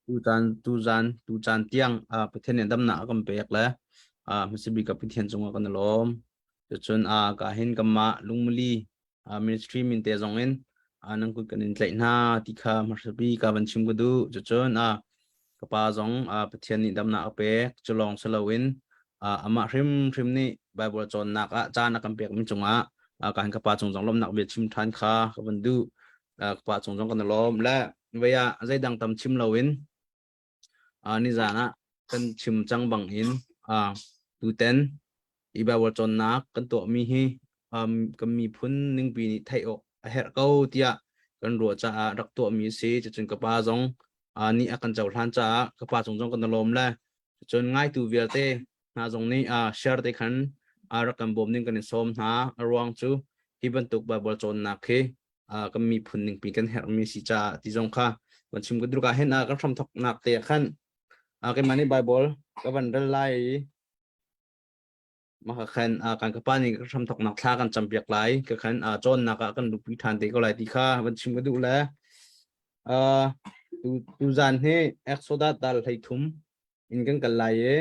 Tutan tuzan tucaan tiang Pathian nih damnak a kan pek le hmasa bik ah Pathian cungah kan i lawm. Cucun ka hin kanmah lungmuli ministry min te zong in nan kut kan in tlaih hna ti kha hmasa bik ka van chim ka duh. Cucun ka pa zong Pathian nih damnak a pek. Cu lawng si loin amah hrimhrim nih Bible cawnnak ah caan a kan pekmi cungah ka hin ka pa cung zong lawmhnak bia chim ṭhan kha ka van duh. Ka pa cung zong kan i lawm le vei ah zeidang tam chim loin nizan ah kan chim cang bang in tuten i Bible cawnnak kan tuahmi hi kan miphun ningpi nih theih awk a herh ko tiah kan ruah caah rak tuahmi a si. Cucun ka pa zong nih a kan cohlan caah ka pa cung zong kan i lawm le cun ngaitu vialte hna zong nih share te khan rak kan bawm ding kan in sawm hna. A ruang cu hi bantuk Bible cawnnak hi kan miphun ningpi kan herhmi si caah ti zong kha kan chim ka durka hin kan hramthoknak te ah khan keimah nih Bible ka van rel lai i mah khan kan ka pa nih kan hramthoknak thla kan campiak lai ka khan cawnnak ah kan lupi ṭhan te ko lai ti kha van chim ka duh le tu zan hi Exodus dal 13 in kan kal lai i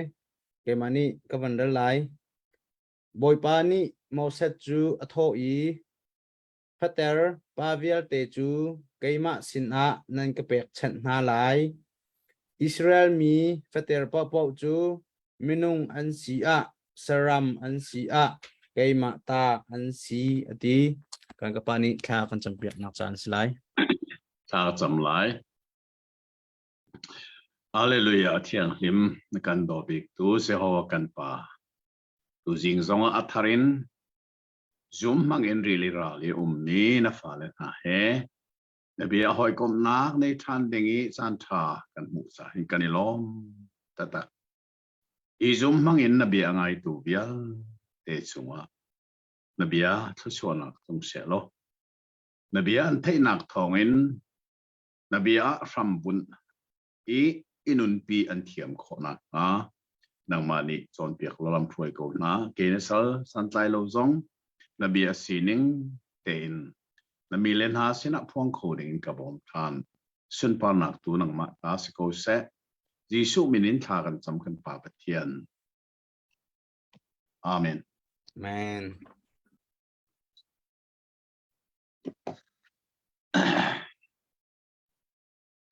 keimah nih ka van rel lai Bawipa nih Moses cu a thawh i Fater pa vialte cu keimah sinah nan ka pekchanh hna lai. Israel mi fater paohpaoh cu minung an si ah, saram an si ah, keimah ta an si, a ti. Kan ka pa nih thla kan campiaknak caan a si lai. Thla ka cam lai. Hallelujah, thianghlim na kan daw bik tu Jehovah kan Pa. Tuzing zongah a thar in Zum hmang in rili ral i ummi na fale hna he na bia hawikomhnak nei ṭhan ding i caanṭha kan hmuh caah hin kan i lawm taktak. Hi zum hmang in na bia ngaitu vialte cungah na bia thluachuahnak tlung seh law na bia an theihnak thawngin na bia ah hrambunh i i nunpi an thiam khawh nakhnga nangmah nih cawnpiak law lamhruai ko hna. Ke na sal santlai lo zong na bia sining tein na mi le hna sinah phuang kho dingin ka bawm ṭhan. Sunparnak tu nangmah ta si ko seh. Jesuh min in thla kan cam kan Pa Pathian. Amen. Amen.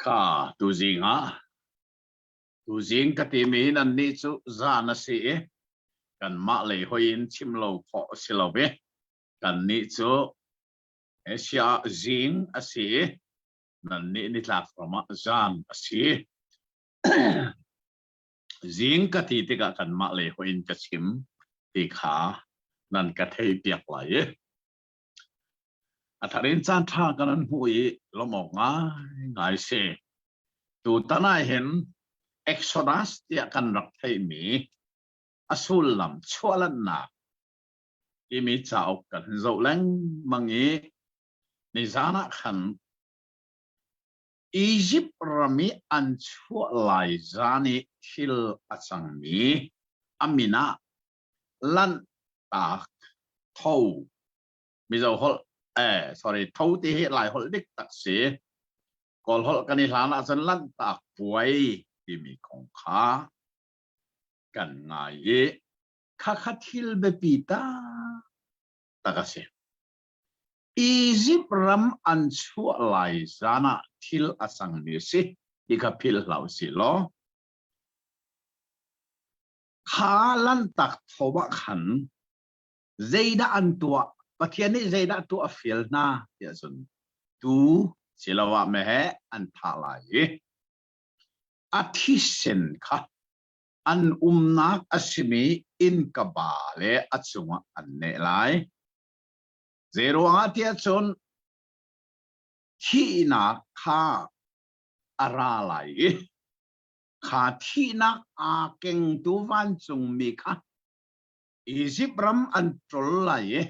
Kha tuzing ah tuzing ka timi nannih cu zan a si i kanmah lei hoi in chim lo khawh a si lo i kannih cu Asia ah zing a si i nannih nitlak ram ah zan a si. Zing ka ti tikah kanmah lei hoi in ka chim ti kha nan ka theihpiak lai i A thar in caan ṭha kan an hmuh i lawmh awk ngaingai si. Tutan ah hin Exodus tiah kan rak theihmi a sullam chuahlannak timi cauk kan zoh lengmang i nizan ah khan Izipt ram i an chuah lai zan i thil a cangmi a min ah Lanhtak tho Mizo holh eh sorry tho ti hi Lai holh dik tak si Kawl holh kan i hlan ahcun Lanhtak puai timi kong kha kan ngai i khakha thil biapi tak a si. Izipt ram an chuah lai zan ah thil a cangmi a si ti kha philh hlah usih law Kha Lanhtak tho ah khan zeidah an tuah? Pathian nih zeidah tuah a fial hna tiah cun tuu siloah meheh an thah lai i a thisen kha an umnak a simi innkaba le a cungah an neh lai. Zeiruangah tiah cun thihnak kha a ra lai i kha thihnak aa kengtu vancungmi kha Izipt ram an ṭol lai i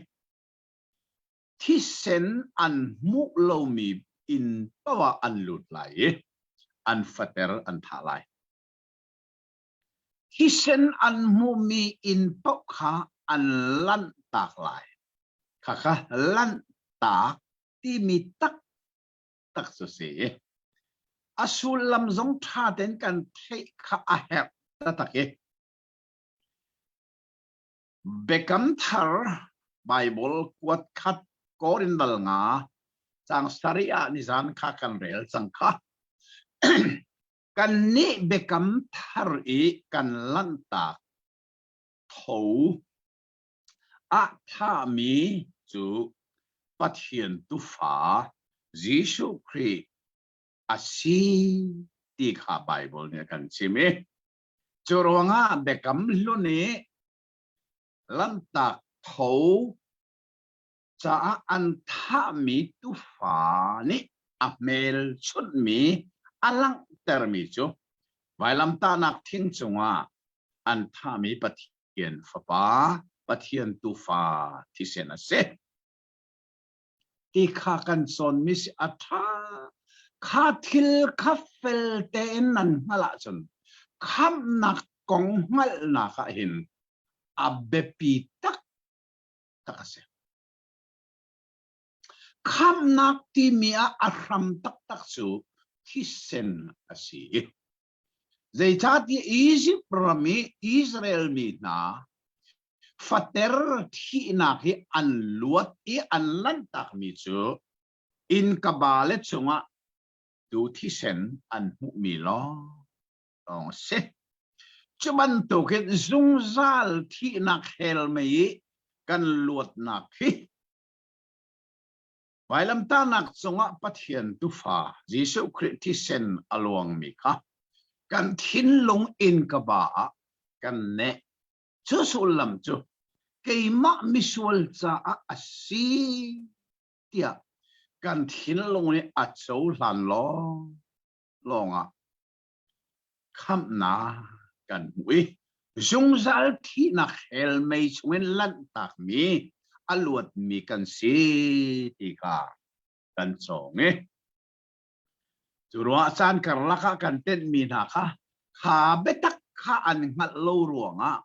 thisen an hmuh lomi inn paoh ah an lut lai i an fater an thah lai. Thisen an hmuhmi inn paoh kha an lanhtak lai. Khakha lanhtak timi taktak cu si. A sullam zong ṭha tein kan theih kha a herh taktak i Biakam Thar Baibal kuat khat Korin dal nga caang sarih ah nizan kha kan rel cang kha. Kannih biakam thar i kan lanhtak tho ah thahmi cu Pathian Tuufa Jesuh Khrih a si ti kha Baibal nih a kan chim i cu ruangah biakam hlun i lanhtak tho caah an thahmi tuufa nih a hmelchunhmi a langhtermi cu vailamtahnak thing cungah an thahmi Pathian Fapa, Pathian Tuufa thisen a si. Ti kha kan cawnmi si a ṭha. Kha thil kha fel tein nan hngalh ahcun khamhnak kong hngalhnak ah hin a biapi taktak a si. Khamhnak timi ah a hram taktak cu thisen a si. Zeicahtiah Izipt ram i Israel mi hna fater thihnak hi an luat i an lanhtakmi cu innkaba le cungah tu thisen an hmuhmi lawng a si. Cu bantukin zungzal thihnak hell mei i kan luatnak hi vailamtahnak cungah Pathian Tuufa Jesuh Khrih thisen a luangmi kha kan thinlung innkaba ah kan neh. Cu sullam cu keimah misual caah a si tiah kan thinlung nih a cohlan lawng lawngah khamhnak kan hmu i zungzal thihnak hell mei chungin lanhtakmi a luatmi kan si ti kha kan cawng i cu ruah caan karlak ah kan tenhmi hna kha kha biatak kha an hngalh lo ruangah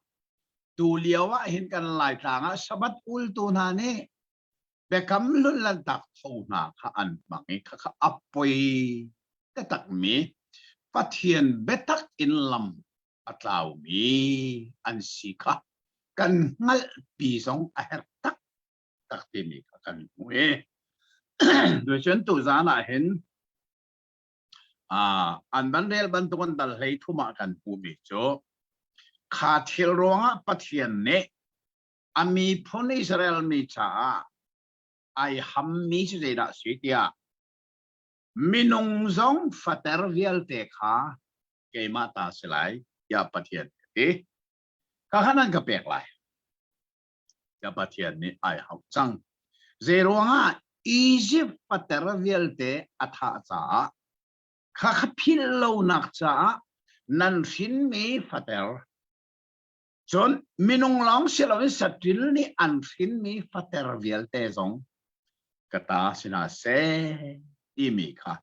tu lio ah hin kan Laitlang ah Sabbath ultu hna nih biakam hlun lanhtak tho hna kha an hmang i khakha a poi taktakmi Pathian biatak in lam a tlaumi an si kha kan hngalhpi zong a herh taktak timi kha kan hmu i tucun tuzaan ah hin an van rel bantuk an dal hlei thum ah kan hmuhmi cu kha thil ruangah Pathian nih a miphun Israel mi caah ai hammi cu zeidah si tiah minung zong fater vialte kha keimah ta si lai tiah Pathian a ti. Kha khan an ka pek lai. Tiah Pathian nih ai hauh cang. Zei ruangah Egypt fater vialte a thah caah kha kha philh lonak caah nan hrinmi fater Cun minung lawng si loin saṭil nih an hrinmi fater vialte zong ka ta si hna seh timi kha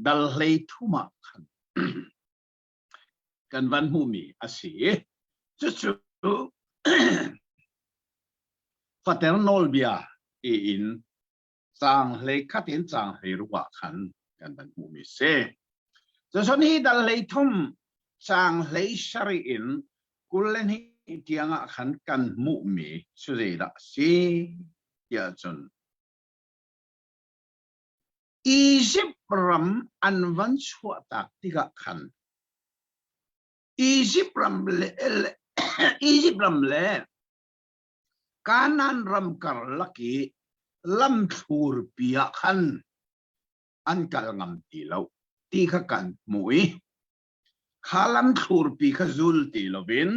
dal hlei thum ah khan kan van hmuhmi a si. Cucu fater nawlbia tiin caang hlei khat in caang hlei ruk ah khan kan van hmuhmi si. Cucun hi dal hlei thum caang hlei sarih in 22 tiang ah khan kan hmuhmi cu zeidah a si tiah cun Izipt ram an van chuahtak tikah khan Izipt ram le, Izipt ram le Kanaan ram karlak i lamthlurpi ah khan an kal ngam ti lo ti kha kan hmuh i kha lamthlurpi kha zul ti loin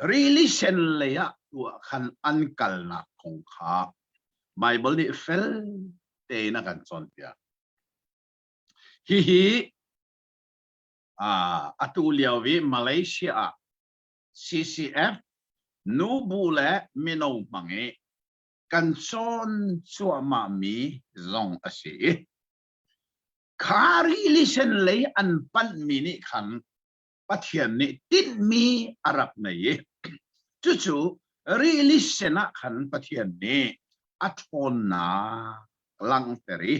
rili sen lei ah tuah khan an kalnak kong kha Baibal nih fel tein a kan cawnpiak. Hihi atu lio i Malaysia ah CCF nubu le mino hmang i kan cawn cuahmahmi zong a si i kha rili sen lei an panhmi nih khan Pathian nih tinhmi a rak nei i cucu rili sen ah khan Pathian nih a ṭhawnnak langhter i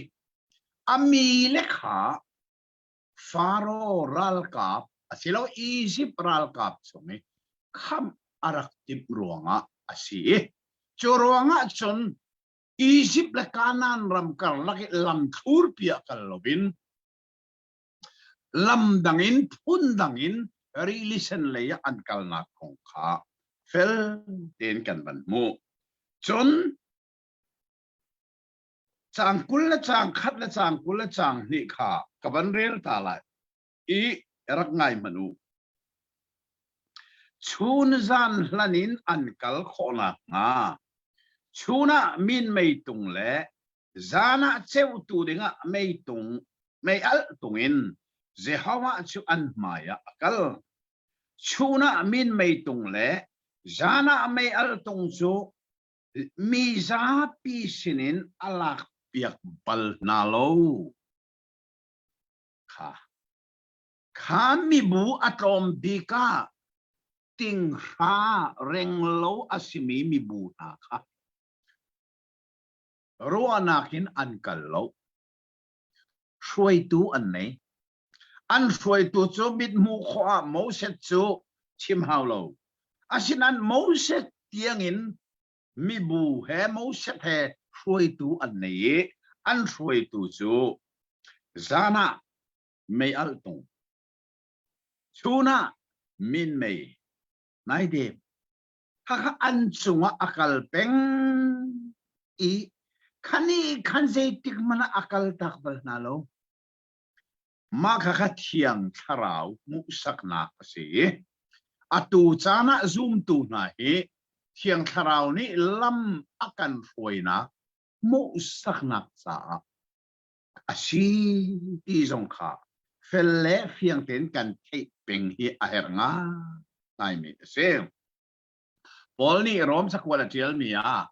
a mi le kha. Faro ralkap asilo Egypt ralkap chung i khamh a rak timh ruangah a si i cu ruangah cun Egypt le Kanaan ram karlak i lam thlurpi ah kal loin lam dang in phun dang in rili sen lei ah an kalnak kong kha fel tein kan van hmuh. Cun caang 20 le caang khat le caang 20 le caang hnih kha ka van rel ta lai i rak ngai hmanh u. Chun zan hlan in an kal khawh nakhnga chun ah minmei tung le zan ah ceutu dingah meitung meialh tung in Jehovah cu an hmaiah a kal. Chun ah minmei tung le zan ah meialh tung cu mi zapi sinin a lakpiak bal hna lo. Kha kha mibu a tlawm bik ah tinghra renglo a simi mibu hna kha ruahnak in an kal lo. Hruaitu an nei. An hruaitu cu mithmuh khawh ah Moses cu chim hau lo. Asinain Moses tiangin mibu he Moses he hruaitu an nei i an hruaitu cu zan ah mei alh tung, chun ah minmei naidem khakha an cungah a kal peng i khani khan zeitik hmanh ah a kal tak bal hna lo. Mah khakha Thiang Thlarau hmuhsaknak a si i atu caan ah zumtu hna hi Thiang Thlarau nih lam a kan hruainak hmuhsaknak caah a si ti zong kha fel le fiang tein kan theih peng hi a herh ngaingaimi a si. Paul nih Rom cakuat a ṭialmi ah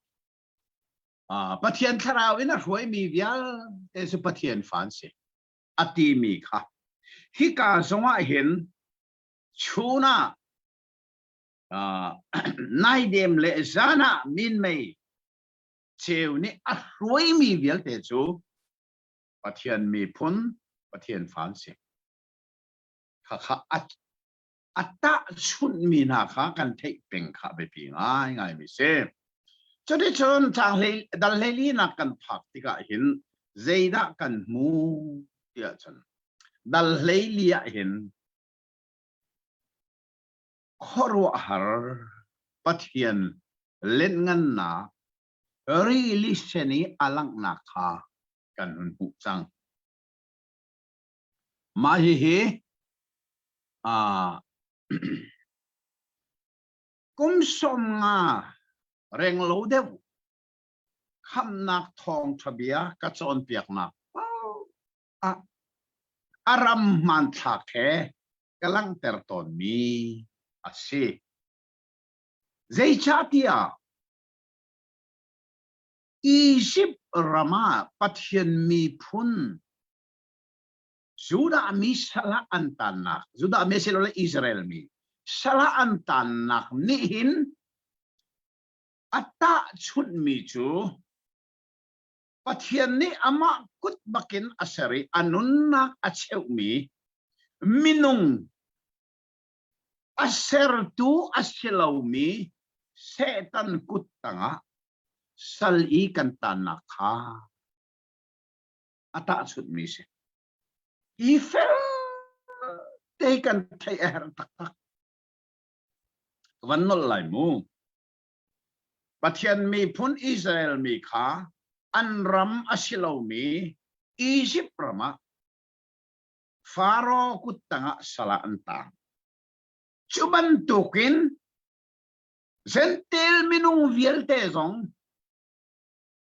Pathian thlarau in a hruaimi vialte cu Pathian fa an si a timi kha hika zongah hin chun ah naidem le zan ah minmei ceu nih a hruaimi vialte cu Pathian miphun Pathian fa an si. Khakha a tahchunhmi hna kha kan theih peng kha biapi ngaingaimi si. Cuticun dal hleilinak kan phak tikah hin zeidah kan hmu tiah cun dal hleili ah hin khuaruahhar Pathian lianhngannak rili sen i a langhnak kha kan hun hmuh cang. Mah hihi kum 50 renglo deuh khamhnak thawngṭha bia ka cawnpiaknak ah a ram hmanthlak he ka langhter tawnmi a si. Zeicahtiah Izipt ram ah Pathian miphun Judah mi sal ah an tannak, Judah mi asilole Israel mi sal ah an tannak nih hin a tahchunhmi cu Pathian nih amah kut bakin a ser i a nunnak a cheuhmi minung a sertu a si lomi Satan kut tangah sal i kan tannak kha a tahchunhmi si. I fel te kan theih a herh taktak. Ka van nolh lai mu. Pathian miphun Israel mi kha an ram a si lomi Egypt ram ah Faro kut tangah sal ah an tang. Cu bantukin Gentel minung vialte zong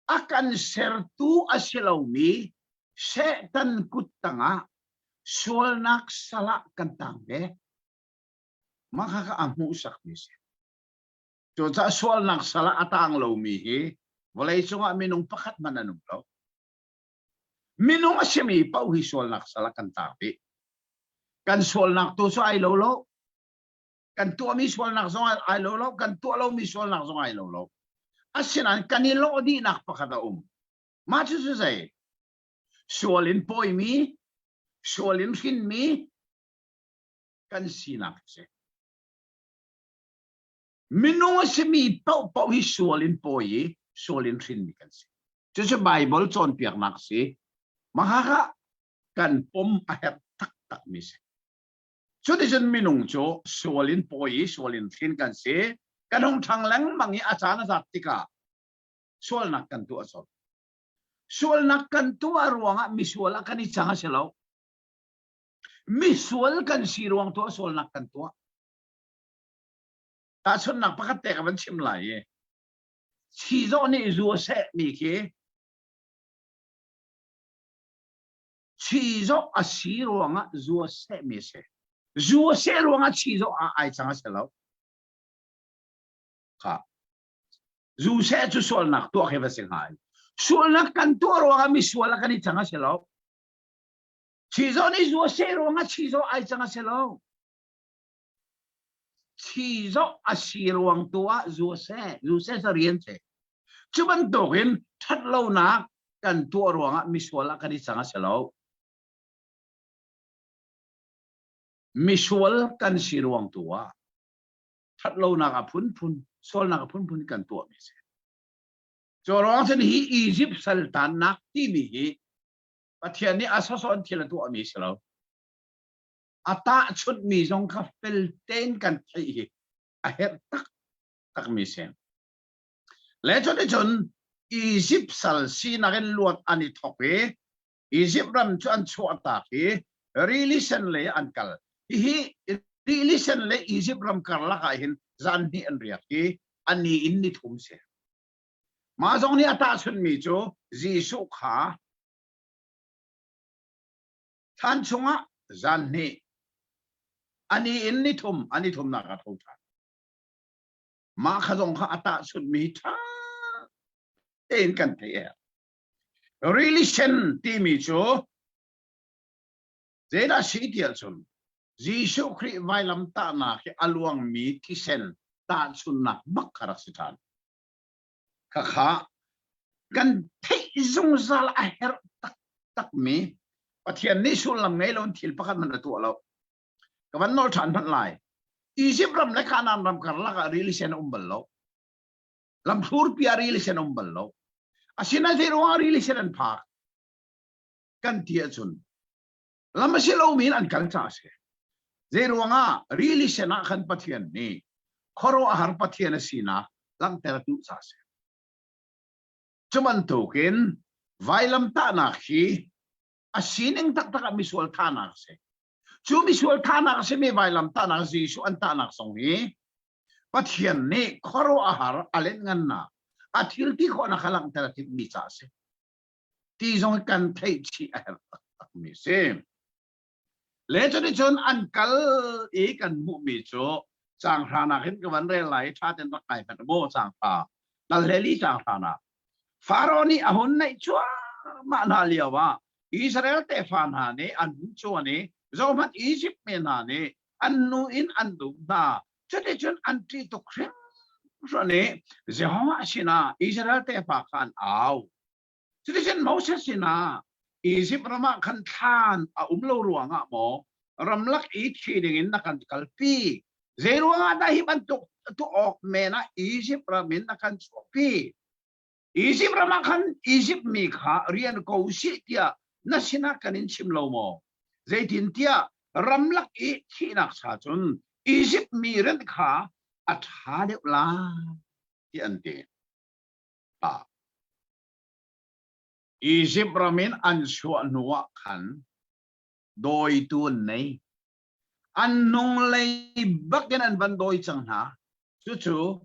a kan sertu a si lomi Satan kut tangah sualnak sal ah kan tang ve. Mah kha a hmuhsakmi si. Cucaah sualnak sal ah a tang lomi hi vawlei cungah minung pakhat hmanh an um lo. Minung a simi paoh hi sualnak sal ah kan tang dih. Kan sualnak tu cu ai lo lo. Kan tuahmi sualnak zong ai lo lo, kan tuah lomi sualnak zong ai lo lo. Asinain kan i lawh dihnak pakhat a um. Mah cu cu zei? Sual in pawimi, Sual in hrinmi kan sinak a si. Minung a simi paohpaoh hi sual in pawi i sual in hrinmi kan si. Cucu Baibal cawnpiaknak a si. Mahaka kan pom a herh taktakmi si. Cuticun minung cu sual in pawi i sual in hrin kan si. Kan hung ṭhang lengmang i a caan a zat tikah sualnak kan tuah colh. Sualnak kan tuah ruangah misual ah kan i cang a si lo. Misual kan si ruang tuah sualnak kan tuah. Tahchunhnak pakhat te ka van chim lai i chizawh nih zu a sehmi khi chizawh a si ruangah zu a sehmi a si. Zu a seh ruangah chizawh ah ai cang a si lo. Kha. Zu seh cu sualnak tuah khi va si hnga. Sualnak kan tuah ruangah misual ah kan i cang a si lo. Chizawh nih zu a seh ruangah chizawh ai cang a si lo. Chizawh a si ruang tu ah zu a seh. Zu seh cu rian si. Cu bantukin ṭhatlonak kan tuah ruangah misual ah kan i cang a si lo. Misual kan si ruang tu ah ṭhatlonak a phunphun, sualnak a phunphun kan tuahmi a si. Cu ruang cun hi Egypt saltannak timi hi Pathian nih a sawsawh in thil a tuahmi a si lo. A tahchunhmi zong kha fel tein kan theih hi a herh taktakmi a si. Le cuticun Izipt sal sinak in luat an i thawk i Izipt ram cu an chuahtak i Rili Sen lei ah an kal. Hihi Rili Sen le Izipt ram karlak ah hin zan hnih an riak i a ni in ni thum si. Mah zong nih a tahchunhmi cu Jesuh kha thlan chungah zan hnih a ni in ni thum a ni thumnak a tho ṭhan. Mah kha zong kha a tahchunhmi ṭha tein kan theih a herh. Rili Sen timi cu zeidah si ti ahcun Jesuh Khrih vailamtahnak hi a luangmi thisen tahchunhnak bak kha rak si ṭhan. Khakha kan theih zungzal a herh taktakmi Pathian nih sullam ngei loin thil pakhat hmanh a tuah lo. Ka van nawl ṭhan hmanh lai. Egypt ram le Canaan ram karlak ah rili sen a um bal lo. Lamthlurpi ah rili sen a um bal lo. Asinain zei ruangah rili sen an phak? Kan ti ahcun lam a si lomi in an kal caah a si. Zei ruangah rili sen ah khan Pathian nih khuaruahhar Pathian a sinak langhter duh caah a si. Cu bantukin vailamtahnak hi a sining taktak ah misual thahnak a si. Cu misual thahnak a simi vailamtahnak Jesuh an tahnak zong hi Pathian nih khuaruahhar a lenhngannak a thil ti khawhnak kha langhter a timhmi caah a si. Ti zong kan theih chih a herh taktakmi a si. Le cuticun an kal i kan hmuhmi cu caang hranak in ka van rel lai i ṭha tein rak ngai hmanh maw caang hra dal le li caang hranak Faro nih a hun naih cuahmah hna lio ah Israel tefa hna nih an hun cuan i zohhmanh Izipt mi hna nih an nu in an dum hna. Cuticun an ṭih tuk hringhran i Jehovah sinah Israel tefa kha an au. Cuticun Moses sinah Izipt ram ah khan thlan a um lo ruangah maw ramlak i thi dingin na kan kalpi? Zei ruangah dah hi bantuk tuah awk men ah Izipt ram in na kan chuahpi? Izipt ram ah khan Izipt mi kha rian ko usih tiah na sinah kan in chim lo maw? Zeitintiah ramlak i thihnak cha cun Izipt mi rian kha a ṭha deuh lai, tiah an ti. Ah. Izipt ram in an chuah hnuah khan dawitu an nei. An hnunglei bakin an van dawi cang hna. Cucu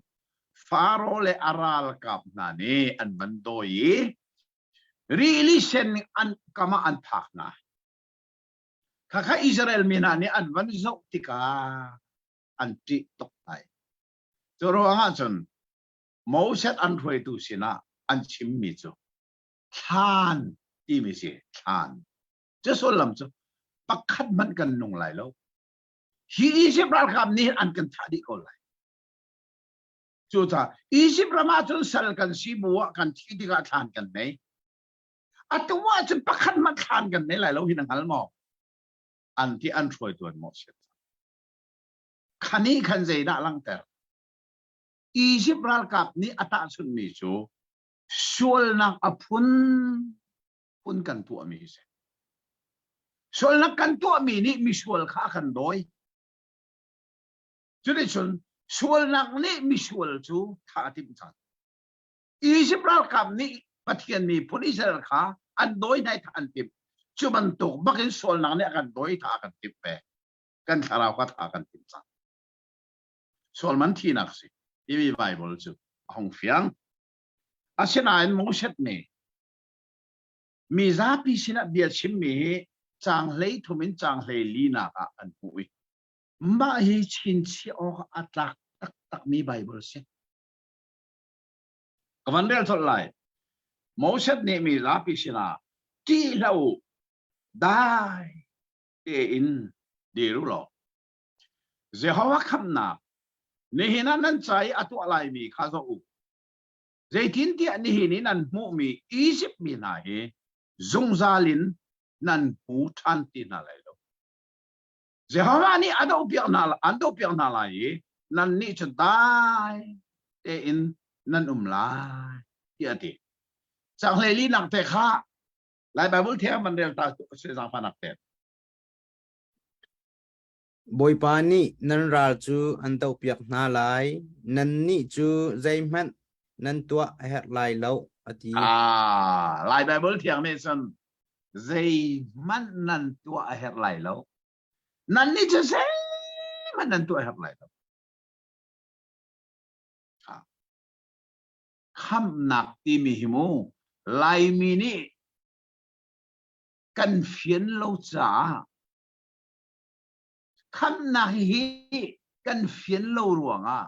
Faro le a ralkap hna nih an van dawi i rili sen an kam ah an phak hna. Khakha Israel mi hna nih an van zoh tikah an ṭih tuk lai. Cu ruangah cun Moses an hruaitu sinah an chimmi cu thlan timi si thlan. Cu sullam cu pakhat hmanh kan nung lai lo. Hi Egypt ralkap nih an kan thah dih ko lai. Cucaah Egypt ram ah cun sal kan si bu ah kan thi tikah thlan kan nei. Atu ah cun pakhat hmanh thlan kan nei lai lo hi na hngal maw? An ti an hruaitu an mawhchiat. Khani khan zeidah langhter? Egypt ralkap nih a tahchunhmi cu sualnak a phun phun kan tuahmi hi si. Sualnak kan tuahmi nih misual kha a kan dawi. Cuticun sualnak nih misual cu thah a timh cang. Egypt ralkap nih Pathian miphun Israel kha an dawi hna i thah an timh. Cu bantuk bakin sualnak nih a kan dawi thah a kan timh ve. Kan thlarau kha thah a kan timh cang. Sual man thinak si timi Bible cu a hung fiang. Asinain Moses nih mi zapi sinah bia chimmi hi caang 13 in caang 14 nak ah an hmuh i mah hi chinchiah awk a tlak taktakmi Bible si. Ka van rel colh lai. Moses nih mi zapi sinah ṭih hlah u, dai tein dir u law Jehovah khamhnak nihin ah nan ca i a tuah laimi kha zoh u. Zeitintiah nihin i nan hmuhmi Izipt mi hna hi zungzal in nan hmu ṭhan ti hna lai lo. Jehovah nih a dohpiak hna an dohpiak hna lai i nannih cu dai tein nan um lai tiah a ti. Caang 14 nak te kha Lai Bible thiang man rel ta si zaangfahnak te. Bawipa nih nan ral cu an dohpiak hna lai, nannih cu zeihmanh nan tuah a herh lai lo, a ti. Ah, Lai Bible thiang nih cun zeihmanh nan tuah a herh lai lo. Nannih cu zeihmanh nan tuah a herh lai lo. Khamhnak timi hi mu Laimi nih kan fian lo caah khamhnak hi kan fian lo ruangah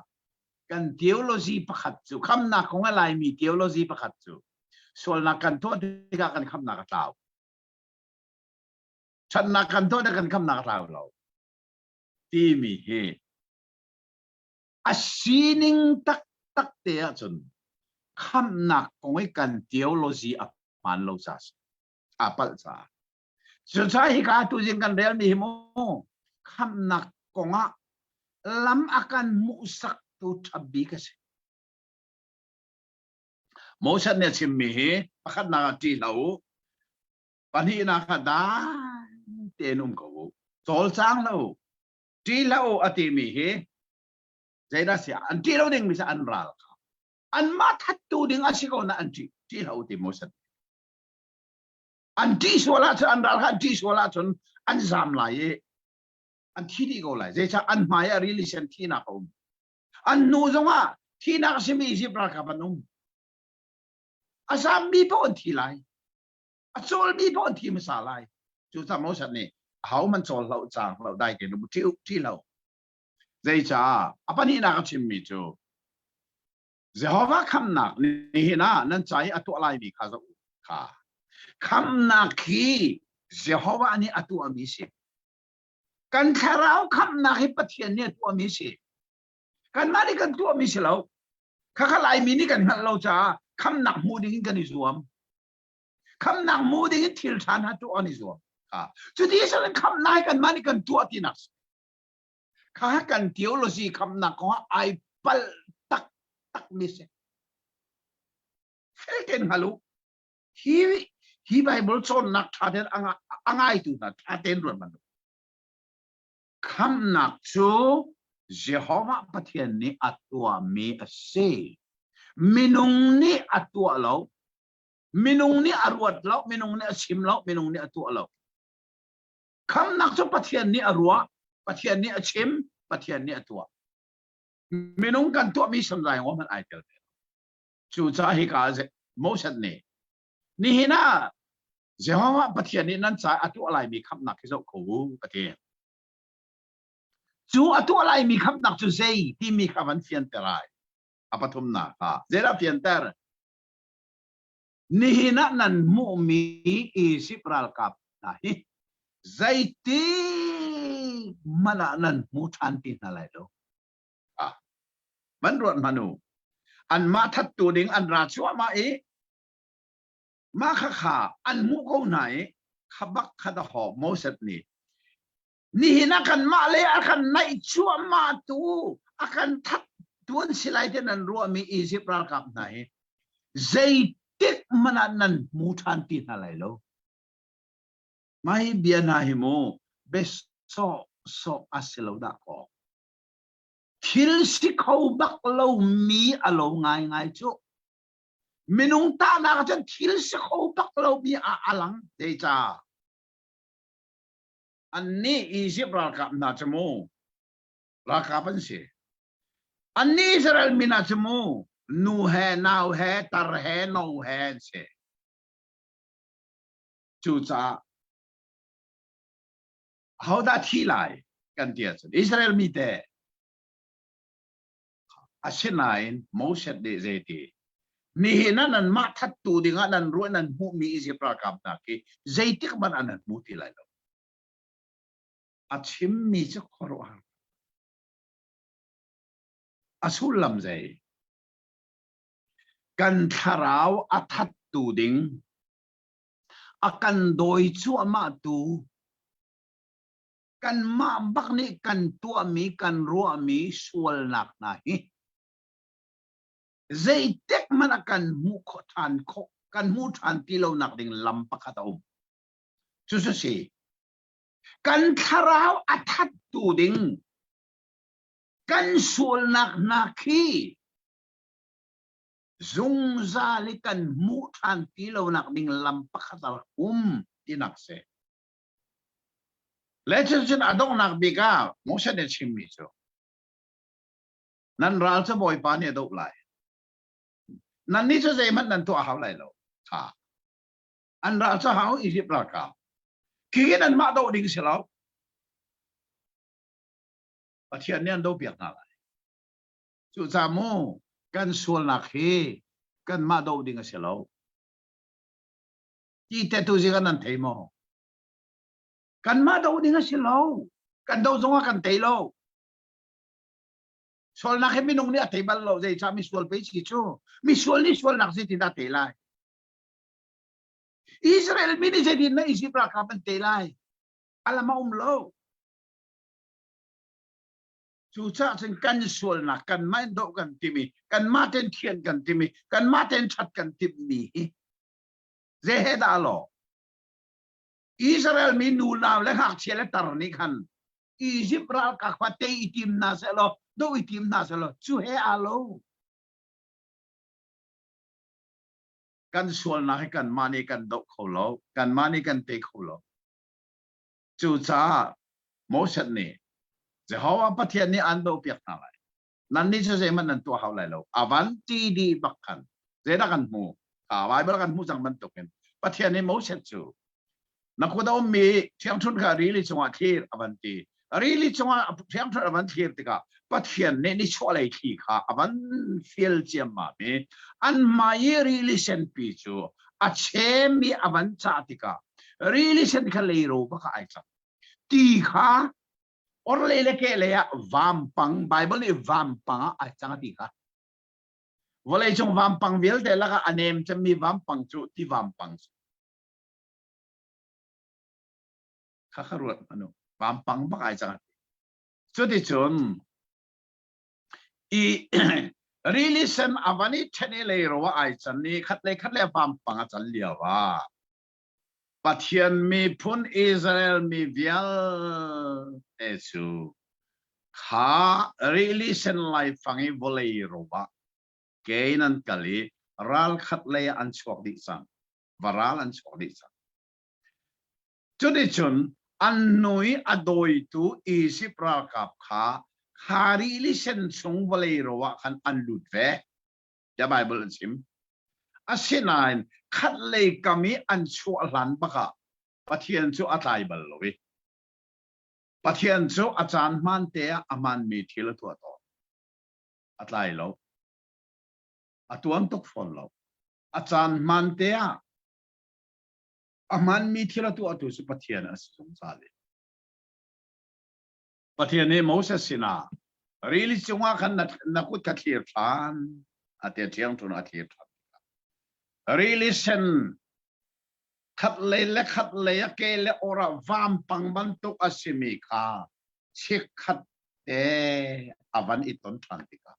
kan theology pakhat cu khamhnak kong a Laimi theology pakhat cu sualnak kan tuah tikah kan khamhnak a tlau. Ṭhatnak kan tuah tikah kan khamhnak a tlau lo timi hi a sining taktak te ahcun khamhnak kong i kan theology a hmaan lo ca si a palh caah. Cucaah hika tuzing kan relmi hi mu khamhnak kongah lam a kan hmuhsaktu ṭha bik a si. Moses nih a chimmi hi pakhatnak ah ṭih hlah u, pahnihnak ah dai tein um ko u, cawlcang hlah u, ṭih hlah u a timi hi zeidah si an ṭih lo dingmi cu an ral kha anmah thattu ding a si ko na an ṭih ṭih hlah u ti Moses an ṭih sual ahcun an ral kha an ṭih sual ahcun an zam lai i an thi dih ko lai zeicah an hmai ah rili sen thinak a um an hnu zongah thinak a simi Izipt ralkap an um a zammi paoh an thi lai a cawlmi paoh an thi hmasa lai cucaah Moses nih ahohmanh cawl hlah caang hlah dai tein um ṭih ṭih lo zeicah a pahnihnak a chimmi cu Jehovah khamnak nihin ah nan ca i a tuah laimi kha zoh u kha khamnak hi Jehovah nih a tuahmi si kan thlarau khamnak hi Pathian nih a tuahmi si kanmah nih kan tuahmi si lo khakha Laimi nih kan hngalh lo caah khamnak hmu ding in kan i zuam khamnak hmu ding in thil ṭha hna tuah kan i zuam cuti sin khamnak hi kanmah nih kan tuah tinak si Kha kan theology khamnak kong ah ai palh taktak mi si. Fel tein hngal u. Hi hi Bible cawnnak ṭha tein a ngaitu hna ṭha tein ruat hmanh u. Khamnak cu Jehovah Pathian nih a tuahmi a si. Minung nih a tuah lo. Minung nih a ruat lo, minung nih a chim lo, minung nih a tuah lo. Khamnak cu Pathian nih a ruah, Pathian nih a chim, Pathian nih a tuah. Minung kan tuahmi samzai ngom hmanh ai tel ve. Cucaah hika Moses nih nihin ah Jehovah Pathian nih nan ca a tuah laimi khamnak hi zoh ko u a ti. Cu a tuah laimi khamnak cu zei timi kha van fianter ai. A pathumnak ah zeidah fianter? Nihin ah nan hmuhmi Izipt ralkap hna hi zeitik hmanh ah nan hmu ṭhan ti hna lai lo. Ah, van ruat hmanh u. Anmah thattu ding an ra cuahmah i mah khakha an hmuh ko hna i kha bak kha dahawk Moses nih. Nihin a kan mah le a kan naih cuahmah tu a kan that tu an si lai te nan ruahmi Egypt ralkap hna hi zeitik hmanh ah nan hmu ṭhan ti hna lai lo. Mah hi bia hna hi mu bia sawh sawh a si lo dah kaw. Thil si kho bak lomi a lo ngaingai cu. Minung tahnak ah cun thil si kho bak lomi ah a lang. Zeicah? Annih Izipt ralkap hna cu mu ralkap an si. Annih Israel mi hna cu mu nu he nau he tar he no he an si. Cucaah ahodah thi lai kan ti ahcun Israel mi te Asinain Moses nih zeiti nihin ah nanmah thattu dingah nan ruah nan hmuhmi Izipt ralkap hna khi zeitik hmanh ah nan hmu ti lai lo. A chimmi cu khuaruahhar. A sullam zei? Kan thlarau a thattu ding, a kan dawi cuahmahtu, kanmah bak nih kan tuahmi kan ruahmi sualnak hna hi zeitik hmanh ah kan hmuh khawh ṭhan khawh kan hmuh ṭhan ti lonak ding lam pakhat a um. Cu cu si kan thlarau a thattu ding kan sualnak hna khi zungzal i kan hmuh ṭhan ti lonak ding lam pakhat a rak um tinak si. Le cucun a donghnak bik ah Moses nih a chimmi cu nan ral cu Bawipa nih a doh lai. Nannih cu zeihmanh nan tuah hau lai lo. Kha. An ral cu hau Egypt ralkap. Khi nanmah doh ding si lo. Pathian nih an doh piak hna lai. Cucaah mu kan sualnak hi kanmah doh ding a si lo. Ti te tu zing ah nan thei maw? Kanmah do ding a si lo. Kan do zong ah kan tei lo. Sualnak hi minung nih a tei bal lo. Zeicah misual pei si cu? Misual nih sualnak zeitin dah tei lai? Israel mi nih zeitin na Egypt ralkap an tei lai? Alam a um lo. Cucaah cun kan sualnak kanmah in doh kan timi, kanmah ten thian kan timi, kanmah ten ṭhat kan timmi hi Zei he dah law? Israel mi nunau le ngakchia le tar nih khan Egypt ralkap kha tei i tim hna seh law doh i tim hna seh law cu he aa lo. Kan sualnak hi kanmah nih kan doh kho lo, kanmah nih kan tei kho lo. Cucaah Moses nih Jehovah Pathian nih an dohpiak hna lai. Nannih cu zeihmanh nan tuah hau lai lo. A van ti dih bak khan zeidah kan hmu? Kha Bible kan hmuh cang bantukin Pathian nih Moses cu na kut a ummi ṭhiangṭhunh kha rili cungah thlir a van ti. Rili cungah ṭhiangṭhunh a van thlir tikah Pathian nih nichuahlei thli kha a van fial ciammam i an hmai i rili senpi cu a chemi a van cah tikah rili sen kha leiro bak ah ai cang. Ti kha orhlei le kehlei ah vampang Bible nih vampang ah ai cang a ti kha vawleicung vampang vialte lakah a nem cemmi vampang cu ti vampang si kha kha ruat hmanu vampang bak ai cang a ti cuticun i rili sen a van i ṭhen i leiro ah ai can i khat le khat le vampang a can lio ah Pathian miphun Israel mi vialte cu kha rili sen laifang i vawlei ro ah ke in an kal i ralkhat lei ah an chuak dih cang. Varal an chuak dih cang. Cuticun an hnu i a dawitu Izipt ralkap kha kha rili sen chung vawlei ro ah khan an lut ve. Tiah Baibal an chim. Asinain khatlei kam i an chuah hlan bak ah Pathian cu a tlai bal lo i Pathian cu a caan hmaan te ah a hmaanmi thil a tuah tawn. A tlai lo. A tuan tuk fawn lo. A caan hmaan te ah a hmaanmi thil a tuahtu cu Pathian a si zungzal i Pathian nih Moses sinah rili cungah khan na, na kut kha thlir ṭhan a ti ṭhiangṭhun a thlir ṭhan. Rili sen. Khat lei le khat lei a ke le or ah vampang bantuk a simi kha chikkhat te a van i ton ṭhan tikah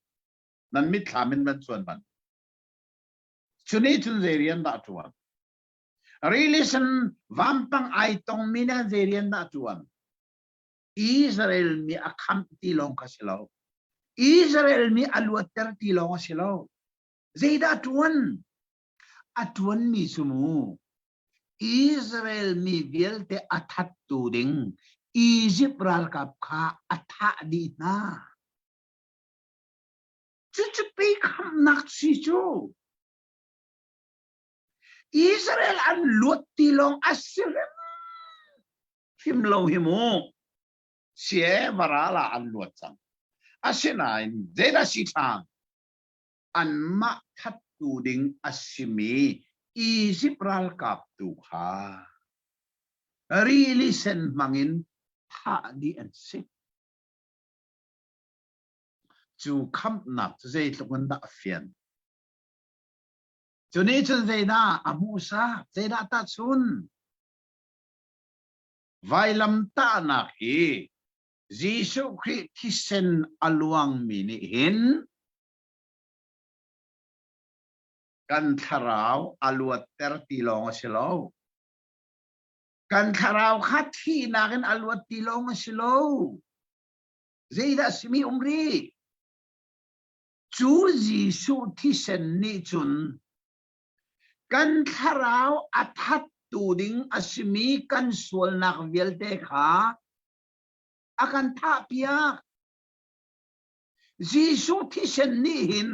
nan mitthlam in van cuan van. Cuni cun zei rian dah ṭuan? Rili sen vampang ai tongmi nih zei rian dah ṭuan? Israel mi a khamh ti lawng kha si lo. Israel mi a luatter ti lawng a si lo. Zeidah ṭuan? A ṭuanmi cu mu Israel mi vialte a thattu ding Izipt ralkap kha a thah dih hna. Cucu pei khamhnak si cu. Israel an luat ti lawng a si hrim lo hi mu. Sie varal ah an luat cang. Asinain zeidah si ṭhan? Anmah thattu ding a simi Izipt ralkap tu kha rili sen hmangin thah dih an si. Cu khamhnak cu zeitluk in dah a fian? Cu nih cun zeidah a hmuhsak? Zeidah tahchun? Vailamtahnak hi Jesuh Khrih thisen a luangmi nih hin kan thlarau a luatter ti lawng a si lo. Kan thlarau kha thihnak in a luat ti lawng a si lo. Zeidah simi um rih? Cu Jesuh thisen nih cun kan thlarau a thattu ding a simi kan sualnak vialte kha a kan thahpiak. Jesuh thisen nih hin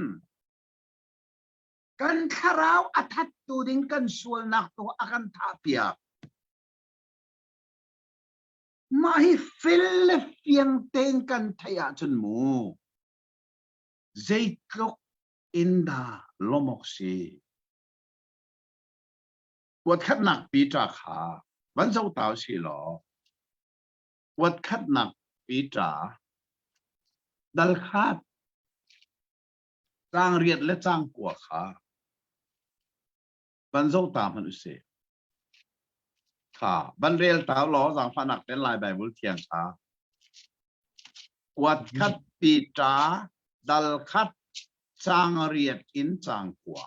kan thlarau a thattu ding kan sualnak tu a kan thahpiak. Mah hi fel le fiang tein kan theih ahcun mu zeitluk in dah lawmh awk si. Kuatkhatnak Peter kha van zoh ta usih law kuatkhatnak Peter dal khat caang riat le caang kua kha van zoh ta hmanh usih. Kha van rel ta law zaangfahnak ten Lai Bible thiang kha. Kuat khat Peter dal khat caang riat in caang kua.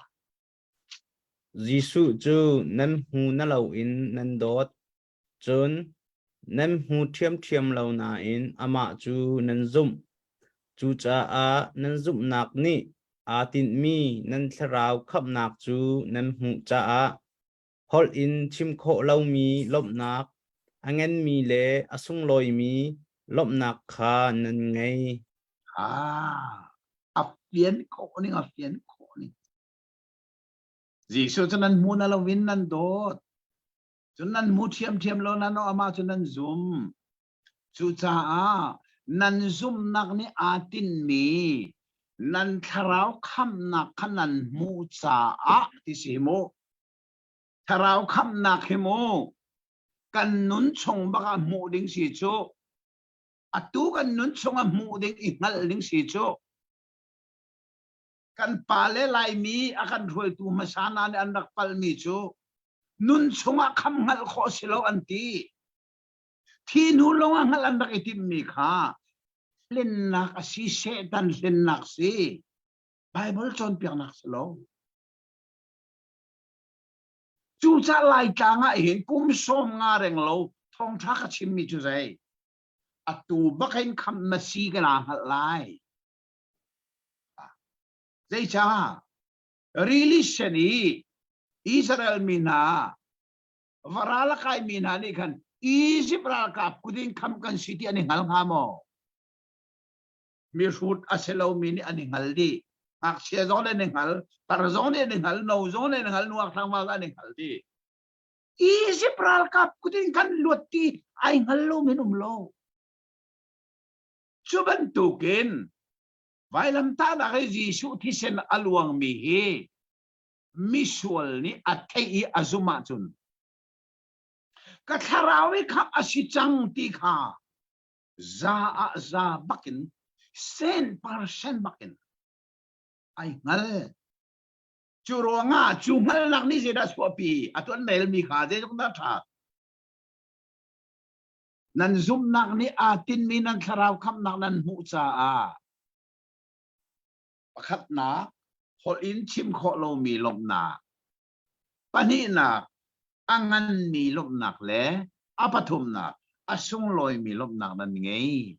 Jesuh cu nan hmu na loin nan dawt. Cun nan hmu ṭhiamṭhiam lo nain amah cu nan zumh. Cucaah nan zumhnak nih aa tinhmi nan thlarau khamhnak cu nan hmuh caah holh in chim khawh lomi lawmhnak a nganmi le a sunglawimi lawmhnak kha nan ngei. Ah, a fian khawh ning, a fian khawh ning. Jesuh cu nan hmu na loin nan dawt. Cun nan hmu ṭhiamṭhiam lo nan amah cu nan zum. Cucaah nan zumhnak nih aa tinhmi nan thlarau khamhnak kha nan hmuh caah ti si hi mu. Thlarau khamhnak hi mu kan nun chung bak ah hmuh ding si cu atu kan nun chung ah hmuh ding i hngalh ding si cu kan pale Laimi a kan hruaitu hmasa hna nih an rak palhmi cu nun chungah kham hngalh khawh si lo an ti. Thi hnu lawng ah hngalh an rak i timhmi kha hlennak a si, Satan hlennak si. Bible cawnpiaknak si lo. Cucaah Laitlang ah hin kum sawm nga reng lo thawngṭha ka chimmi cu zei? Atu bak in kham na si ka naa hngalh lai. Zeicah? Rili sen i Israel mi hna varal a kaimi hna nih khan Izipt ralkap kut in kham kan si ti an i hngal hnga maw? Mihrut a si lomi nih an i hngal dih. Ngakchia zong nih an i hngal, tar zong nih an i hngal, no zong nih an i hngal, nuak tlangval an i hngal dih. Izipt ralkap kut in kan luat ti ai hngal lomi an um lo. Cu bantukin vailamtahnak i Jesuh thisen a luangmi hi misual nih a theih i a zumh ahcun ka thlarau i khamh a si cang ti kha za ah za bakin sen percent bakin ai hngal. Cu ruangah cu hngalhnak nih zeidah chuahpi? Atu an relmi kha zeitluk dah ṭha? Nan zumhnak nih aa tinhmi nan thlarau khamhnak nan hmuh caah pakhatnak holh in chim khawh lomi lawmhnak, pahnihnak a nganmi lawmhnak le a pathumnak a sunglawimi lawmhnak nan ngei.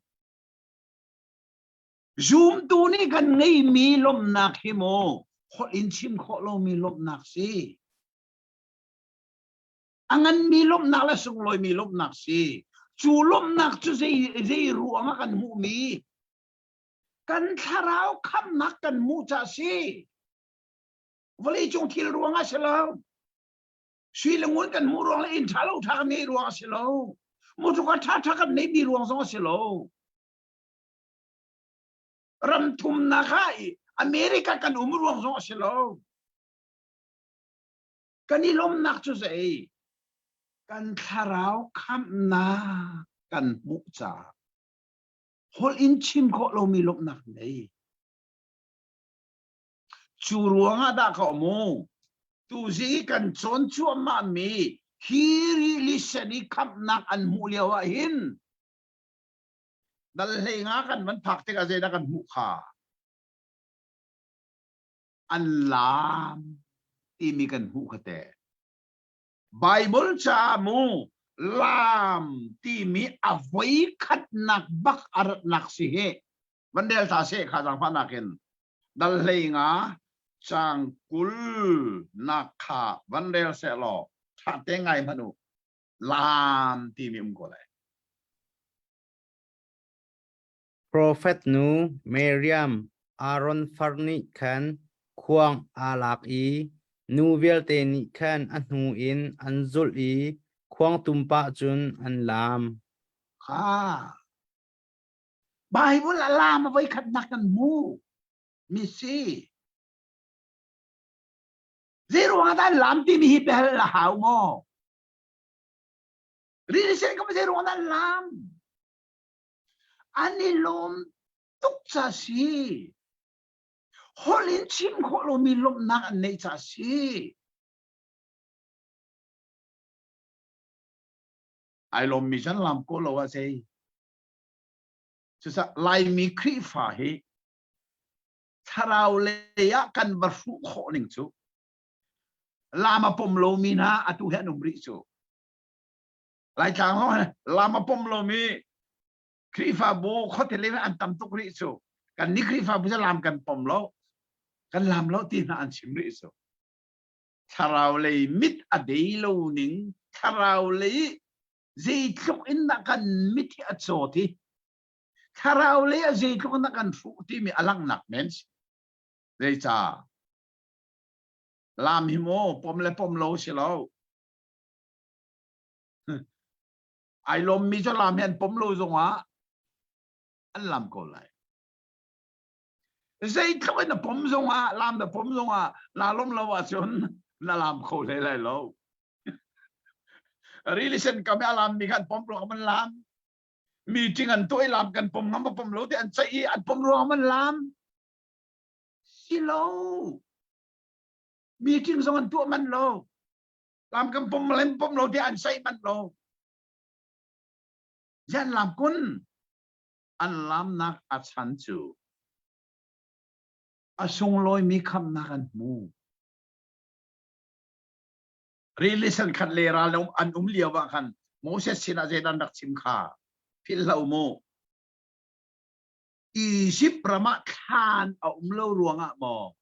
Zumtu nih kan ngeimi lawmhnak hi maw holh in chim khawh lomi lawmhnak si. A nganmi lawmhnak le sunglawimi lawmhnak si. Cu lawmhnak cu zei zei ruang ah kan hmuhmi kan thlarau khamhnak kan hmuh ca si. Vawleicung thil ruang ah si lo. Sui le ngun kan hmuh ruang le inn ṭha lo ṭha kan ngeih ruang a si lo. Motor ṭha ṭha kan neihmi ruang zong a si lo. Ram thumnak ah America kan um ruang zong a si lo. Kan i lawmnak cu zei? Kan thlarau khamhnak kan hmuh caah holh in chim khawh lomi lawmhnak nei. Cu ruangah dah ka mu tuzi kan cawn cuahmah mi hi rili sen i khamhnak an hmuh lio ah hin dal hlei nga kan van phak tikah zeidah kan hmuh kha an laam timi kan hmuh kha te Bible ca mu laam timi a voi khatnak bak a ratnak si hi van rel ta seh kha zaangfahnak in dal hlei nga cang 20 nak kha van rel seh law tha te ngai hmanh u laam timi um ko lai. Profet nu Miriam Aaron far nih khan khuang aa lak i nu vialte nih khan a hnu in an zulh i khuang tum pah cun an laam. Kha Bible a laam a voi khatnak kan hmu mi si. Zei ruangah dah laam timi hi biahal a hau maw? Rili sen kam zei ruangah dah laam? An i lawm tuk ca si. Holh in chim khawh lomi lawmhnak an neih ca si. Ai lawmmi can lam ko lo ah sei. Cucaah Laimi Khrihfa hi thlarau lei ah kan va hruh khawh ning cu lam a pom lomi hna atu hi an um rih cu. Laitlang zong lam a pom lomi Khrihfabu khuate le an tam tuk rih cu. Kan nih Khrihfabu cu lam kan pom lo. Kan lam lo ti hna an chim rih cu. Thlarau lei mit a dei lo ning, thlarau lei zeitluk in dah kan mit hi a caw ti thlarau lei ah zeitluk in dah kan hruh timi a langhnak men si zeica lam hi maw pom le pom lo si lo ai lawmmi cu lam hi an pom lo zongah an lam ko lai zeitluk in na pom zongah lam na pom zongah naa lawm lo ahcun na lam kho hlei lai lo Rili sen kam i a lam mi kha an pom ruang an lam. Meeting an tuah i lam kan pom ngam pom lo ti an ceih i an pom ruang an lam. Si lo. Meeting zong an tuah man lo. Lam kan pom lem pom lo ti an ceih man lo. Zian lam kun an lamnak a chan cu a sunglawimi khamnak an hmu. Rili sen khat le ral an um lio ah khan Moses sinah zeidah an rak chim kha philh hlah u mu. Izipt ram ah thlan a um lo ruangah maw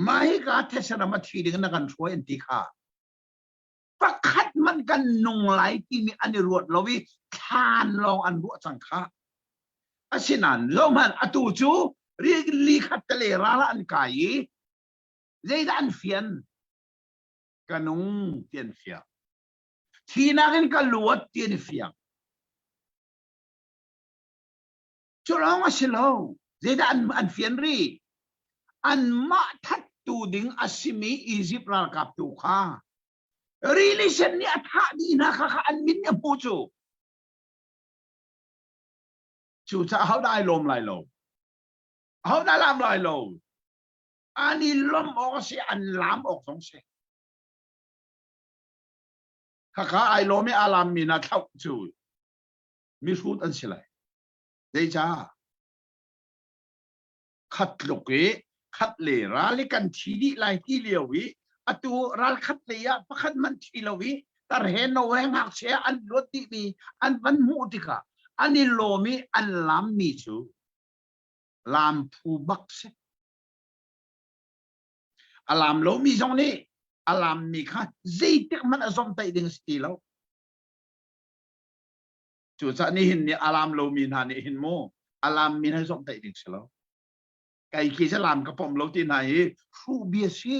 mah hika thetse ram ah thi ding na kan hruai an ti kha pakhat man kan nung lai timi an i ruat lo i thlan lawng an ruah cang kha. Asinain zohhmanh atu cu rili khat te le ral ah an kai i zeidah an fian? Ka nung ti an fiang. Thinak in ka luat ti an fiang. Cu lawng a si lo. Zeidah an, an fian rih? Anmah thattu ding a simi Izipt ralkap tu kha rili sen nih a thah dih hna kha kha an min nih a hmuh cu. Cucaah hodah ai lawm lai lo? Hodah lam lai lo? An i lawmh awk a si, an laam awk zong si. Khakha ai lawm i a laammi hna thlauh cu mihrut an si lai. Zeicah? Khat tluk i khat le ral i kan thi dih lai ti lio i atu ral khat lei ah pakhat hmanh thi lo i tar he no he ngakchia an luat dihmi an van hmuh tikah an i lawm i an laammi cu laam phu bak si. A laam lomi zong nih a laammi kha zeitik hmanh a zomhtaih ding a si ti lo. Cucaah nihin ni a laam lomi hna nih hin mu a laammi hna zomhtaih ding si lo. Kai khi cu laam ka pom lo ti hna hi hruh bia si.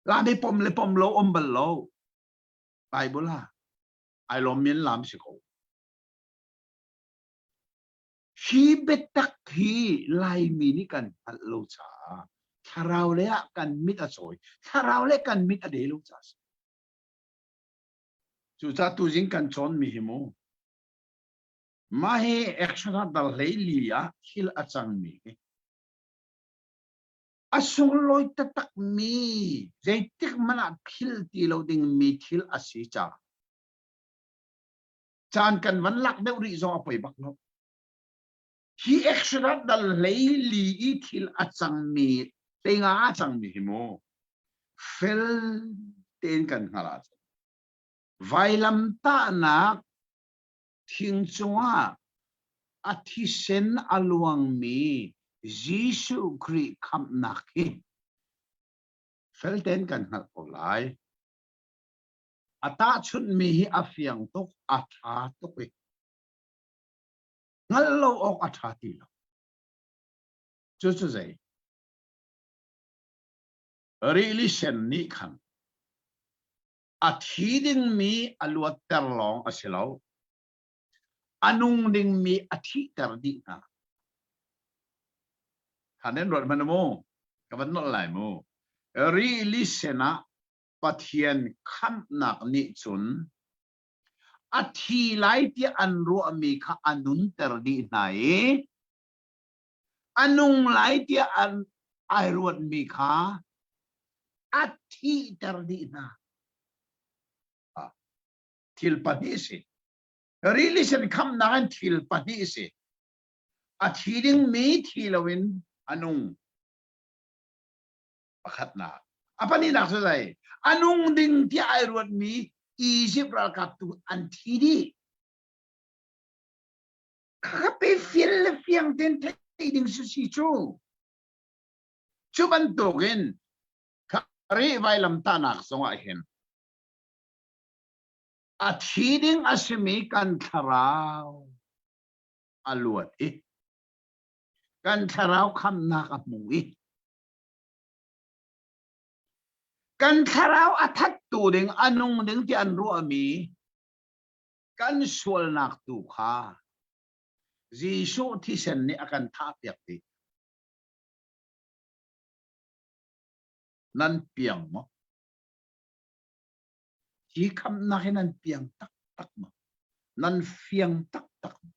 Laam hi pom le pom lo um bal lo. Bible ah ai lawmmi an laam si ko. Hi biatak hi Laimi nih kan hngalh lo caah thlarau lei ah kan mit a cawi. Thlarau le kan mit a de lo caah a si. Cucaah tuzing kan cawnmi hi mu mah hi Exodus dal 14 ah thil a cangmi hi a sunglawi taktakmi zeitik hmanh ah philh ti lo dingmi thil a si caah caan kan van lak deuh rih zong a poi bak lo. Hi Exodus dal 14 i thil a cangmi hleinga a cangmi hi mu fel tein kan hngalh ahcun vailamtahnak thing cungah a thisen a luangmi Jesuh Khrih khamhnak hi fel tein kan hngalh ko lai. A tahchunhmi hi a fiang tuk, a ṭha tuk i hngalh lo awk a ṭha ti lo. Cucu zei? Rili sen nih khan a thi dingmi a luatter lawng a si lo, a nung dingmi a thihter dih hna. Kha nan ruat hmanh mu, ka van nolh lai mu. Rili sen ah Pathian khamhnak nih cun a thi lai tiah an ruahmi kha a nunter dih hna i a nung lai tiah an ai ruatmi kha a thihter dih hna. Thil pahnih si. Rili sen khamnak in thil pahnih si. A thi dingmi thi loin a nung. Pakhatnak. A pahnihnak cu zei? A nung ding tiah ai ruatmi Egypt ralkap tu an thi dih. Khape fial le fiang ten theih ding su si cu. Cu bantukin Khrih vailamtahnak zongah hin a thi ding a simi kan thlarau a luat i kan thlarau khamnak a hmu i Kan thlarau a thattu ding, a nung ding ti an ruahmi kan sualnak tu kha Jesuh thisen nih a kan thahpiak dih. Nan piang maw? Hi khamnak hi nan piang taktak maw? Nan fiang taktak maw?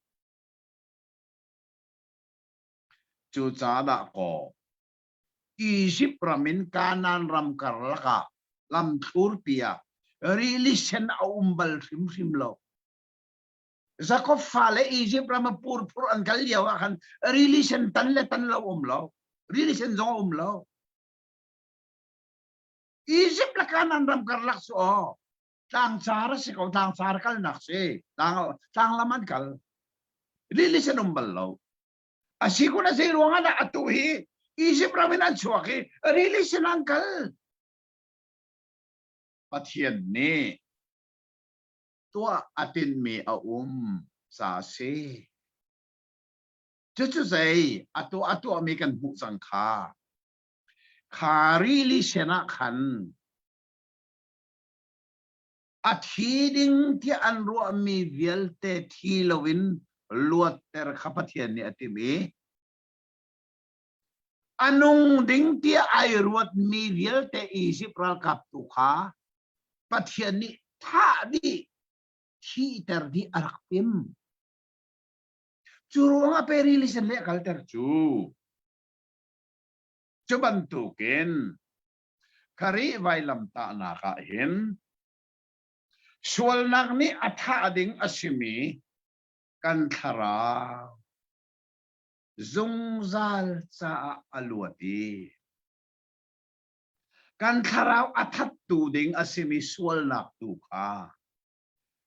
Cucaah dah kaw Izipt ram in Kanaan ram karlak ah lamthlurpi ah rili sen a um bal hrimhrim lo. Jakob fale Izipt ram a purphur an kal lio ah khan rili sen tan le tan lo um lo. Rili sen zong a um lo. Izipt le Kanaan ram karlak cu aw tlangcar a si ko tlangcar kalnak si tlang tlanglam an kal rili sen um bal lo A si kun a zei ruangah dah atu hi Egypt ram in an chuak i rili sin an kal? Pathian nih tuah a tinmi a um ca a si. Cucu zei a tuah a tuahmi kan hmuh cang kha. Kha rili sen ah khan A thi ding tiah an ruahmi vialte thi loin luatter kha Pathian nih a timh i a nung ding tiah ai ruatmi vialte Izipt ralkap tu kha Pathian nih thah dih, thihter dih a rak tim. Cu ruangah pe rili sen lei a kalter cu. Cu bantukin Kharih vailamtahnak ah hin sualnak nih a thah ding a simi kan thlarau zungzal caah a luat i kan thlarau a thattu ding a simi sualnak tu kha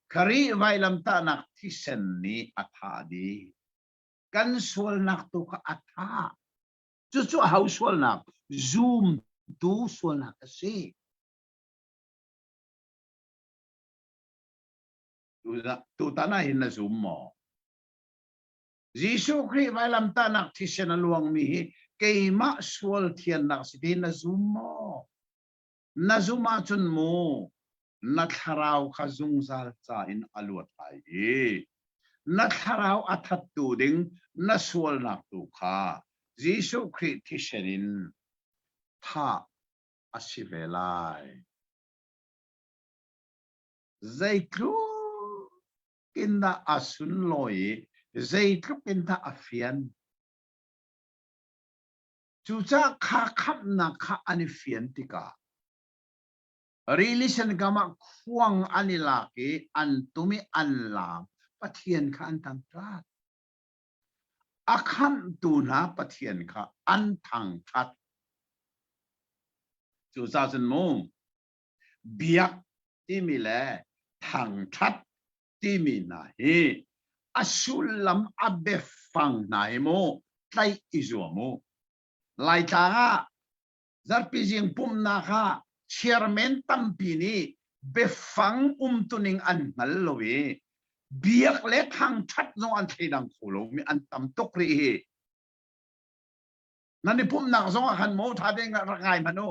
Kharih vailamtahnak thisen nih a thah dih. Kan sualnak tu kha a thah. Cucu a ho sualnak? Zumtu sualnak a si. Tutan ah hin na zum maw? Jesuh Khrih vailamtahnak thisen a luangmi hi keimah sual thiannak si ti na zum maw? Na zum ahcun mu na thlarau kha zungzal ca in a luat lai i na thlarau a thattu ding na sualnak tu kha Jesuh Khrih thisen in thah a si ve lai. Zeitluk in dah a sunlawi i zeitluk in dah a fian. Cucaah kha khamhnak kha an i fian tikah rili sen kam ah khuang an i lak i an tum i an laam Pathian kha an thangṭhat. A khamhtu hna Pathian kha an thangṭhat. Cucaah cun mu biak timi le thangṭhat timi hna hi a sullam a biafang hna hi mu tlaih i zuam u. Laitlang ah zarhpi zing pumhnak ah chairman tampi nih biafang umtuning an hngal lo i biak le thangṭhat zong an thleidang kho lomi an tam tuk rih hi. Nan i pumhnak zong ah khan maw ṭha tein rak ngai hmanh u.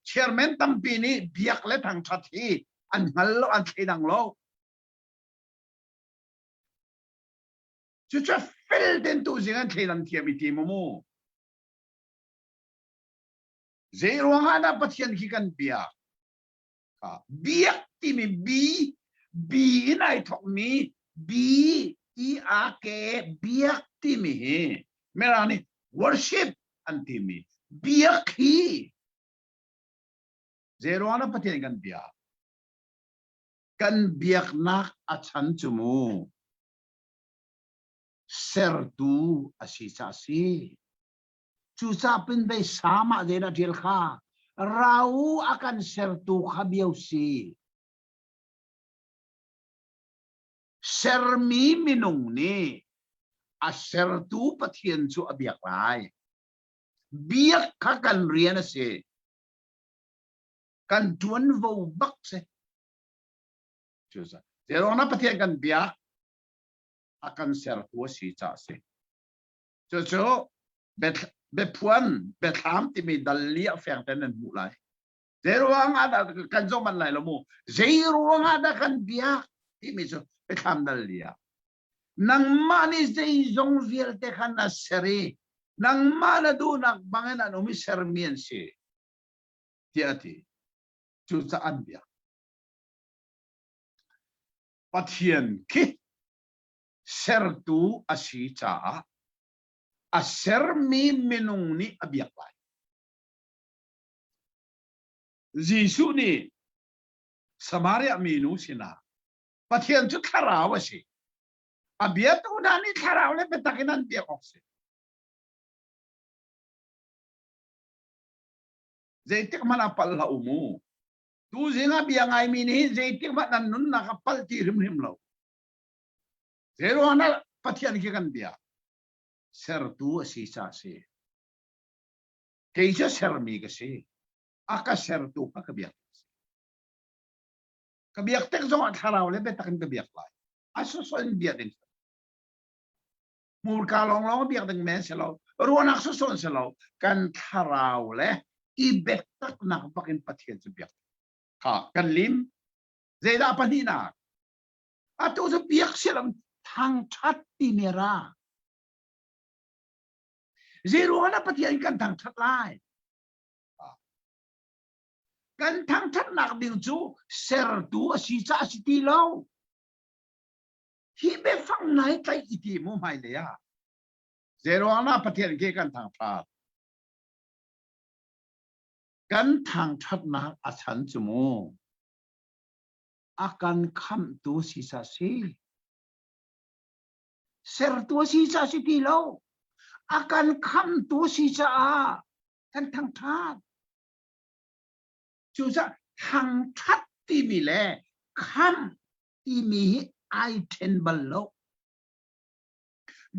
Chairman tampi nih biak le thangṭhat hi an hngal lo, an thleidang lo. Cucu fel ten tu zing an thleidan thiam i ti mu mu. Zei ruang ah dah Pathian khi kan biak? Biak timi B, B in ai thokmi B E A K biak timi hi Mirang nih worship an timi biak hi zei ruang ah Pathian kan biak? Kan biaknak a chan cu mu sertu a si ca si. Cucaah pin vei sam ah zeidah ṭial kha rau a kan sertu kha bio si. Sermi minung nih a sertu Pathian cu a biak lai. Biak kha kan rian a si. Kan ṭuanvo bak si. Cucaah zeiruang dah Pathian kan biak? A kan sertu a si caah a si. Cucu biaphuan biathlam timi dal li a feng ten nan hmuh lai. Zei ruang ah dah kan zoh man lai lo mu. Zei ruang ah dah kan biak timi cu biathlam dal li ah. Nangmah nih zeizong vialte kha na ser i nangmah na duhnak bangin an um i sermi an si tiah a ti. Cucaah an biak. Pathian khi sertu a si caah a sermi minung nih a biak lai. Jesuh nih Samaria minu sinah Pathian cu thlarau a si. A biatu hna nih thlarau le biatak in an biak awk si. Zeitik hmanh ah palh hlah u mu. Tu zing ah bia ngaimi nih zeitik hmanh nan nunnak a palh ti hrimhrim lo. Zeiruangah Pathian khi kan biak? Sertu a si ca si. Kei cu sermi ka si. A ka sertu kha ka biak. Ka biak tik zongah thlarau le biatak in ka biak lai. A sawsawh in biak ding. Hmurka lawnglawng biak ding men si lo. Ruahnak sawsawh si lo. Kan thlarau le i biataknak bak in Pathian cu biak. Kha kan lim. Zeidah pahnihnak? Atu cu biak sialam thangṭhat timi ra. Zeiruang ah Pathian kan thangṭhat lai? Kan thangṭhatnak ding cu sertu a si caah a si ti lo. Hi biafang nai tlaih i ti mu hmailei ah. Zeiruang ah Pathian ke kan thangṭhat? Kan thangṭhatnak a chan cu mu a kan khamhtu si ca si. Sertu a si ca si ti lo. A kan khamhtu si caah kan thangṭhat. Cucaah thangṭhat timi le khamh timi hi ai ṭhen bal lo.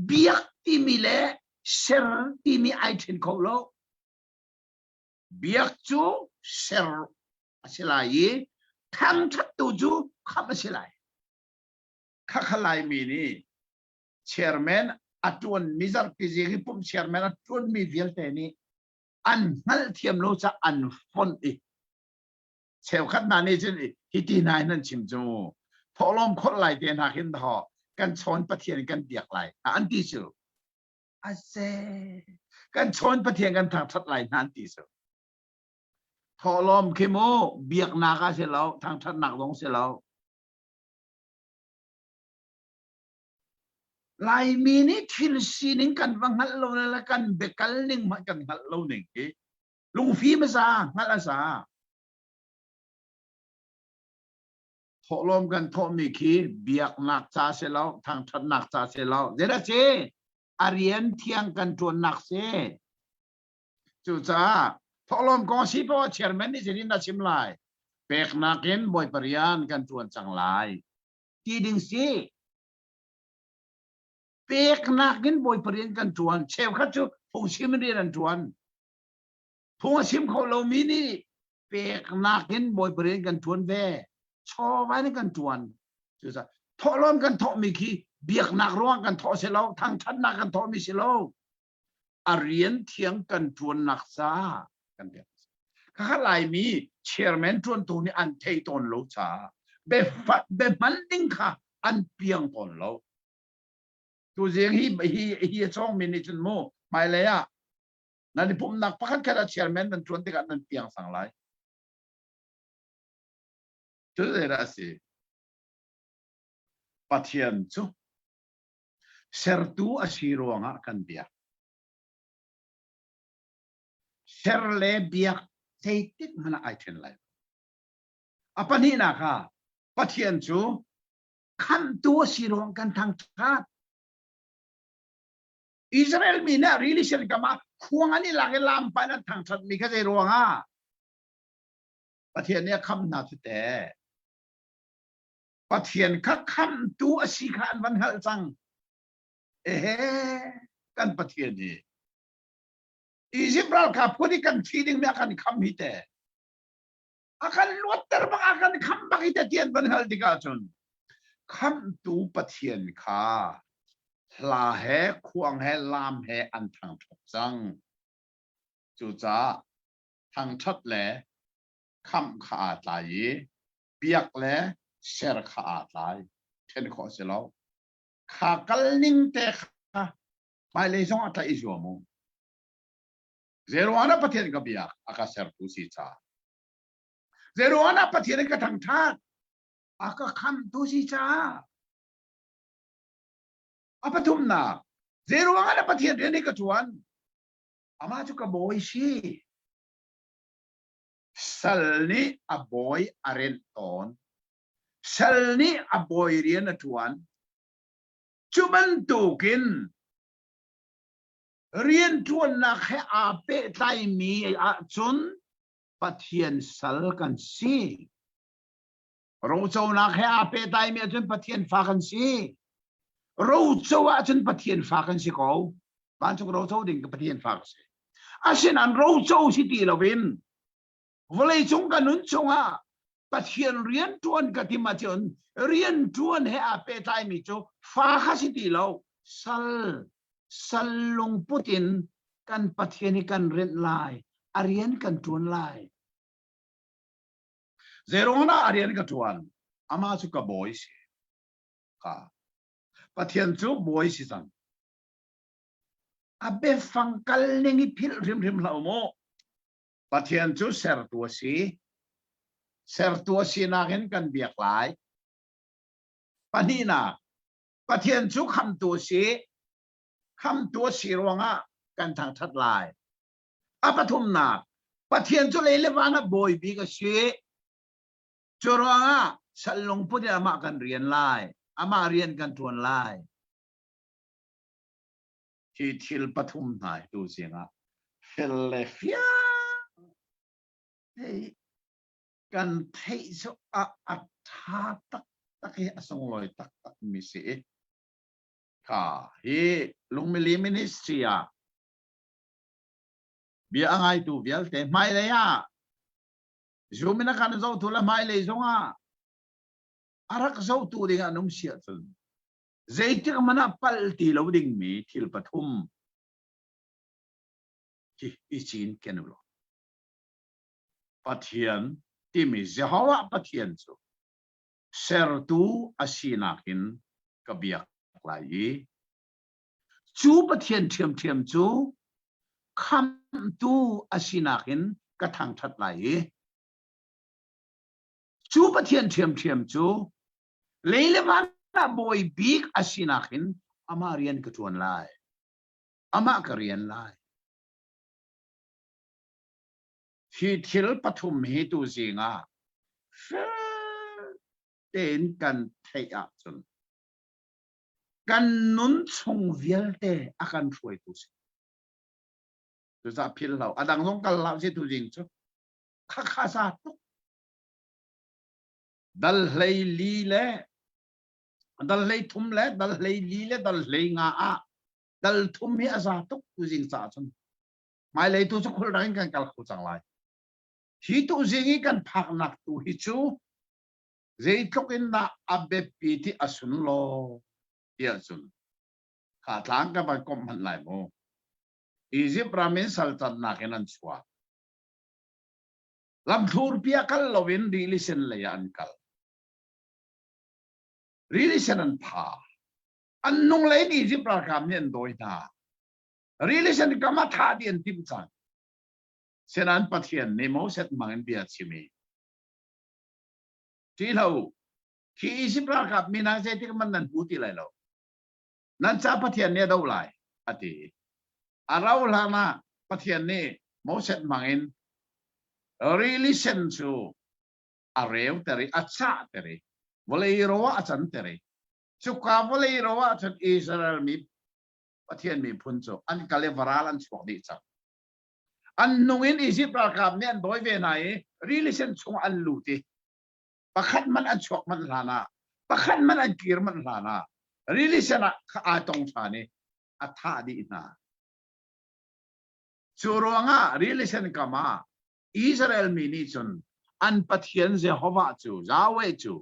Biak timi le ser timi ai ṭhen kho lo. Biak cu ser a si lai i thangṭhattu cu khamh a si lai. Khakha Laimi nih chairman a ṭuanmi zarhpi zing i pumh chairman a ṭuanmi vialte nih an hngalhthiam lo caah an fonh i cheukhat hna nih cun hiti hna hin an chim cu thawhlawm khawlh lai te hna khin thaw kan chawn Pathian kan biak lai an ti cu a se kan chawn Pathian kan thangṭhat lai hna an ti cu thawhlawm khi mu biaknak a si lo thangṭhatnak zong si lo Laimi nih thil sining kan va hngalh lo le kan biakal ning hmanh kan hngalh lo ning hi lungfim a za hngalh a za thawhlawm kan thawhmi khi biaknak ca si lo thangṭhatnak ca si lo zeidah si a rian thiang kan ṭuannak si cucaah thawhlawm kong si poah chairman nih zeitin dah chim lai peknak in bawipa rian kan ṭuan cang lai ti ding si peknak in bawipa rian kan ṭuan cheukhat cu phungchim rian an ṭuan phung a chim kho lomi nih peknak in bawipa rian kan ṭuan ve chawva in kan ṭuan cucaah thawhlawm kan thawhmi khi biaknak ruang kan thawh si lo thangṭhatnak kan thawhmi si lo a rian thiang kan ṭuannak ca kan pek. Khakha Laimi chairman ṭuantu nih an thei tawn lo caah biahman ding kha an piang tawn lo. Tuzing hi hi hi a cawngmi nih cun mu hmailei ah nan i pumhnak pakhat khat ah chairman nan ṭuan tikah nan piang sang lai. Cu zeidah a si? Pathian cu Sertu a si ruangah kan biak. Ser le biak zeitik hmanh ah ai ṭhen lai. A pahnihnak ah Pathian cu khamhtu a si ruang kan thangṭhat. Israel mi nih rili sen kam ah khuang an i lak i lampa in an thangṭhatmi kha zei ruangah Pathian nih a khamh hna cu teh. Pathian kha khamhtu a si kha an van hngalh cang. Ehe, kan Pathian hi. Egypt ralkap phun i kan thi dingmi a kan kham hi te. A kan luatter bak, a kan kham bak hi te ti an van hngalh tikah cun khamhtu Pathian kha hla he khuang he lam he an thangṭhat cang. Cucaah thangṭhat le khamh kha aa tlai i biak le ser kha aa tlai ṭhen khawh a si lo kha kal ning te kha hmailei zong ah tlaih i zuam u zeiruangah Pathian ka biak a ka sertu si ca zeiruangah Pathian ka thangṭhat a ka khamtu si ca a pathumnak zeiruangah Pathian rian hi ka ṭuan amah cu ka bawi si Sal nih a bawi a renh tawn. Sal nih a bawi rian a ṭuan. Cu bantukin rianṭuannak he aa pehtlaimi ahcun Pathian sal kan si. Roconak he aa pehtlaimi ahcun Pathian fa kan si. Roco ahcun Pathian fa kan si ko. Vancung roco ding ka Pathian fa ka si. Asinain roco si ti loin vawleicung ka nun chungah Pathian rianṭuan ka tim ahcun rianṭuan he aa pehtlaimi cu fa kha si ti lo sal sal lungput in kan Pathian hi kan rinh lai a rian kan ṭuan lai Zeiruang dah a rian ka ṭuan? Amah cu ka bawi si. Ka Pathian cu bawi si cang. A biafang kal ning i philh hrimhrim hlah u mu. Pathian cu sertu a si. Sertu a sinak in kan biak lai. Pahnihnak, Pathian cu khamtu a si. Khamtu a si ruangah kan thangṭhat lai. A pathumnak, Pathian cu lei le van ah bawi bik a si. Cu ruangah sal lungput in amah kan rian lai. Amah rian kan ṭuan lai. Hi thil pathum hna hi tu zingah fel le fiang hei kan theih cu a a ṭha taktak i a sunglawi taktak mi si. Kha hi Lungmili Ministry ah bia a ngaitu vialte hmailei ah Zoom in a kan zohtu le hmailei zongah a rak zohtu ding an um si ahcun zeitik hmanh ah palh ti lo dingmi thil pathum hi i cin ken u law Pathian timi Jehovah Pathian cu sertu a sinak in ka biak lai i cu Pathian ṭhiamṭhiam cu khamhtu a sinak in ka thangṭhat lai i cu Pathian ṭhiamṭhiam cu lei le van ah bawi bik a sinak in amah rian ka ṭuan lai. Amah ka rian lai. Hi thil pathum hi tu zing ah fel tein kan theih ahcun kan nun chung vialte a kan hruaitu si. Cucaah philh lo. A dang zong kal hlah si tu zing cu. Khakha za tuk. Dal hlei li le dal hlei thum le dal hlei li le dal hlei nga ah dal thum hi a za tuk tu zing caah cun hmailei tu cu khulrang in kan kal kho cang lai. Hi tu zing i kan phaknak tu hi cu zeitluk in dah a biapi ti a sunlaw tiah cun kha tlang ka van komh hmanh lai mu. Egypt ram in saltannak in an chuak. Lamthlurpi ah kal loin rili sen lei ah an kal. Rili sen an pha. An nung lei in Egypt ralkap nih an dawi hna. Rili sen kam ah thah dih an timh cang. Senain Pathian nih Moses hmang in bia a chim i ṭihlo khi Egypt ralkap mi hna zeitik hmanh nan hmu ti lai lo. Nan ca Pathian nih a doh lai, a ti. A rau hlan ah Pathian nih Moses hmang in rili sen cu a reuter i a cahter i vawlei ro ah a canter i cuka vawlei ro ah cun Israel mi Pathian miphun cu an kal i varal an chuak dih cang. An nung in Egypt ralkap nih an dawi ve hna i rili sen chung an lut i pakhat hmanh an chuak manh hlan ah pakhat hmanh an kir manh hlan ah rili sen ah aa tong ṭhan i a thah dih hna. Cu ruangah rili sen kam ah Israel mi nih cun an Pathian Jehovah cu Yahweh cu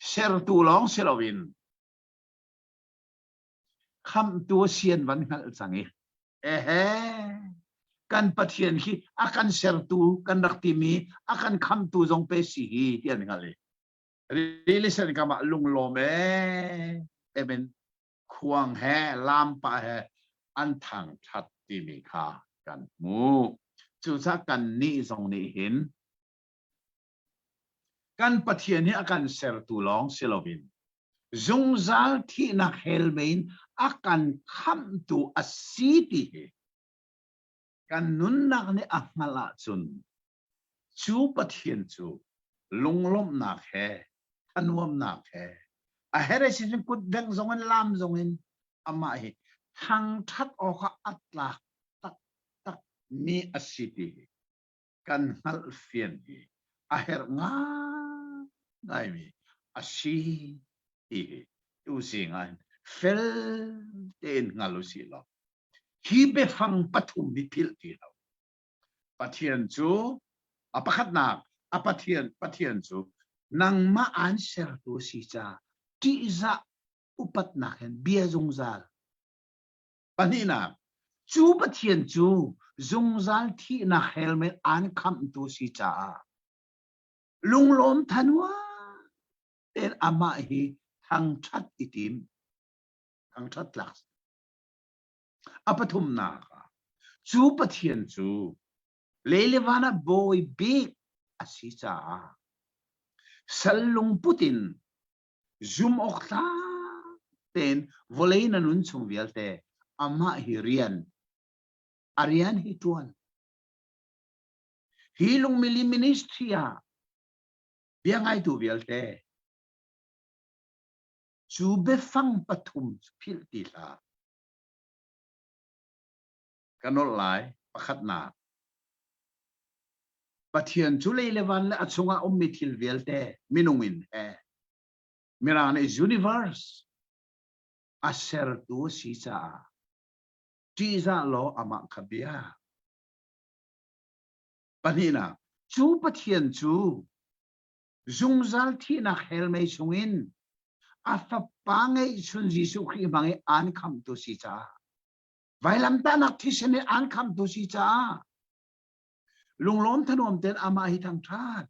sertu lawng si loin khamhtu a si an van hngalh cang i ehe kan Pathian hi a kan sertu kan rak timi a kan khamtu zong pe si hi ti an hngalh i rili sen kam ah lunglawm e emen khuang he lampa he an thangthat timi kha kan hmu cucaah kan nih zong nih hin kan Pathian hi a kan sertu lawng si loin zungzal thihnak hell mei in a kan khamhtu a si ti hi kan nunnak nih a hngalh ahcun cu Pathian cu lunglawmhnak he thanuamnak he a herh si cun kutbengh zong in lam zong in amah hi thangṭhat awkah a tlak taktak mi a si ti hi kan hngalhfian hi a herh ngaingaimi a si ti hi tuzing ah hin fel tein hngal u sih law hi biafang pathum hi philh ti lo. Pathian cu a pakhatnak a Pathian Pathian cu nangmah aan sertu a si caah ṭihzah upatnak hin bia zungzal. Pahnihnak, cu Pathian cu zungzal thihnak helmet aan khamhtu si caah lunglawm thanuam tein amah hi thangṭhat i tim. Thangṭhat tlak. A pathumnak ah, cu Pathian cu lei le van ah bawi bik a si caah sal lungput in zum awk tlak tein vawlei na nun chung vialte amah hi rian a rian hi ṭuan. Hi lungmili ministry ah bia ngaitu vialte cu biafang pathum philh ti hlah. Ka nolh lai pakhatnak. Pathian cu lei le van le a chungah ummi thil vialte minung in he Mirang nih universe a sertu a si caah ṭihzah law amah kha bia. Pahnihnak, cu Pathian cu zungzal thihnak hell mei chungin a fapa ngeihchun Jesuh Khrih hmang i aan khamhtu si caah vailamtahnak thisen in aan khamhtu si caah lunglawm thanuam tein amah hi thangṭhat.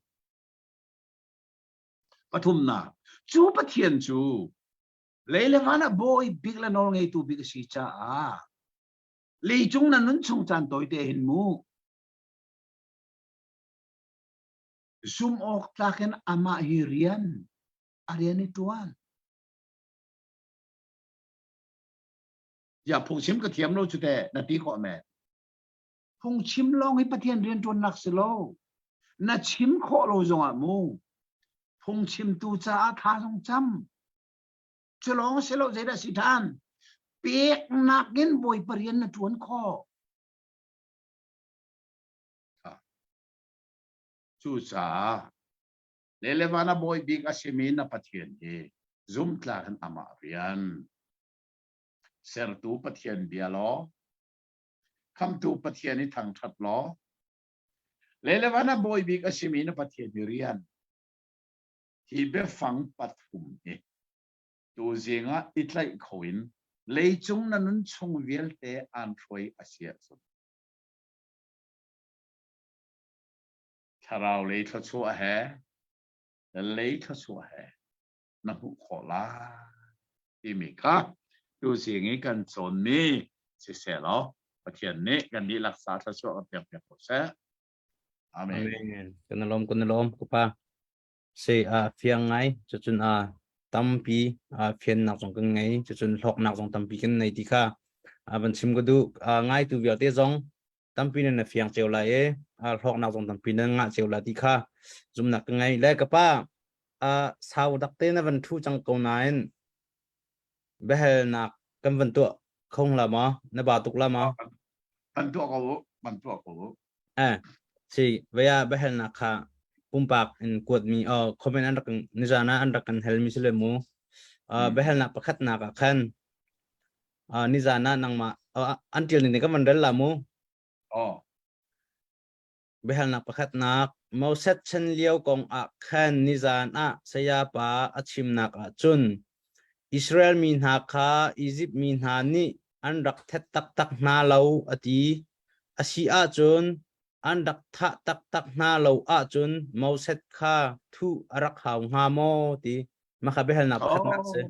Pathumnak, cu Pathian cu lei le van ah bawi bik le nawl ngeitu bik a si caah leicung na nun chung caan tawite hin mu zum awk tlak in amah hi rian a rian i ṭuan. Ya phungchim ka thiam lo cu teh na ti khawh men. Phungchim lawng hi Pathian rianṭuannak si lo. Na chim khawh lo zongah mu phungchimtu caah thla zong cam. Cu lawng si lo zeidah si ṭhan? Peknak in Bawipa rian na ṭuan khawh. Cucaah lelevan a bawi bik a simi na Pathian hi zumtlak in amah rian sertu Pathian bia law khamtu Pathian i thangṭhat law lelevan a bawi bik a simi na Pathian hi rian hi biafang pathum hi tuzing ah i tlaih kho in leicung na nun chung vialte aan hruai a si ahcun thlarau lei thluachuah he lei thluachuah he na hmuh khawh lai timi kha tuzing i kan cawnmi siseh law Pathian nih kan dihlak sa thluachuah kan pek piak ko seh. Amen. Amen. Kan lawm kan lawm kupa. Se a fiang ngai cucun a tampi a fiannak zong kan ngei cucun hlawknak zong tampi kan nei ti kha a van chim ka duh ngai tu vialte zong tampi nan na fiang ceu lai e hlawknak zong tampi nan ngah ceu lai ti kha zumnak ka ngei le ka pa sau dak te na van thu cang ko nain biahalnak kan van tuah kho la ma na ba tuk la ma Kan tuah ko u, kan tuah ko u. Eh, si vaya biahalnak kha pumpak in kuatmi oh comment an rak nizan ah an rak kan hal mi si le mu biahalnak pakhatnak ah khan nizan ah nangmah an tial ning kan van rel la mu Oh. Biahalnak pakhatnak Moses chan lio kong ah khan nizan ah sayapa a chimnak ah cun Israel mi hna kha Izipt mi hna nih an rak thet taktak hna lo a ti. A si ahcun an rak thah taktak hna lo ahcun Moses kha thuh a rak hau hnga maw ti. Mah kha biahalnak pakhatnak si.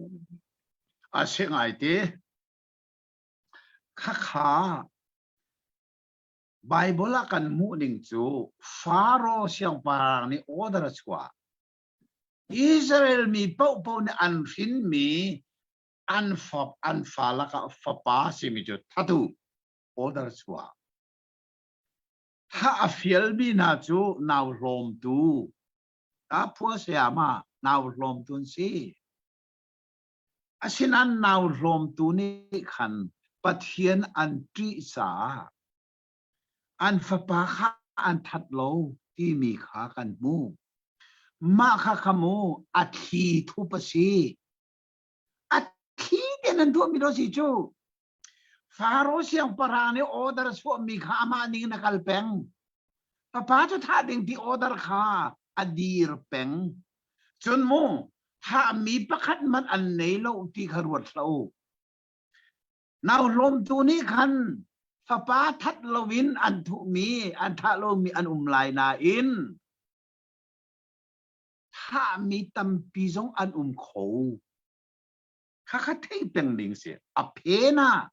A si ngai ti. Khakha Bible ah kan hmuh ning cu Faro siangpahrang nih order a chuah. Israel mi paohpaoh nih an hrinmi an fa an fa lakah fapa simi cu thatu order chuah. Thah a fialmi hna cu nau hlawmtu ta phua sayama nau hlawmtu an si. Asinain nau hlawmtu nih khan Pathian an ṭih caah an fapa kha an that lo timi kha kan hmuh. Mah kha kha mu a thli thup a si. A thli tein an tuahmi dawh si cu. Faro siangpahrang nih order chuahmi kha amah ning in a kal peng. Papa cu thah ding ti order kha a dir peng. Cun mu thahmi pakhat hmanh an nei lo ti kha ruat hlah u. Nau hlawmtu nih khan fapa that loin an thuhmi, an thah lomi an um lai nain thahmi tampi zong an um kho. Khakha thei peng ding si. A phen ah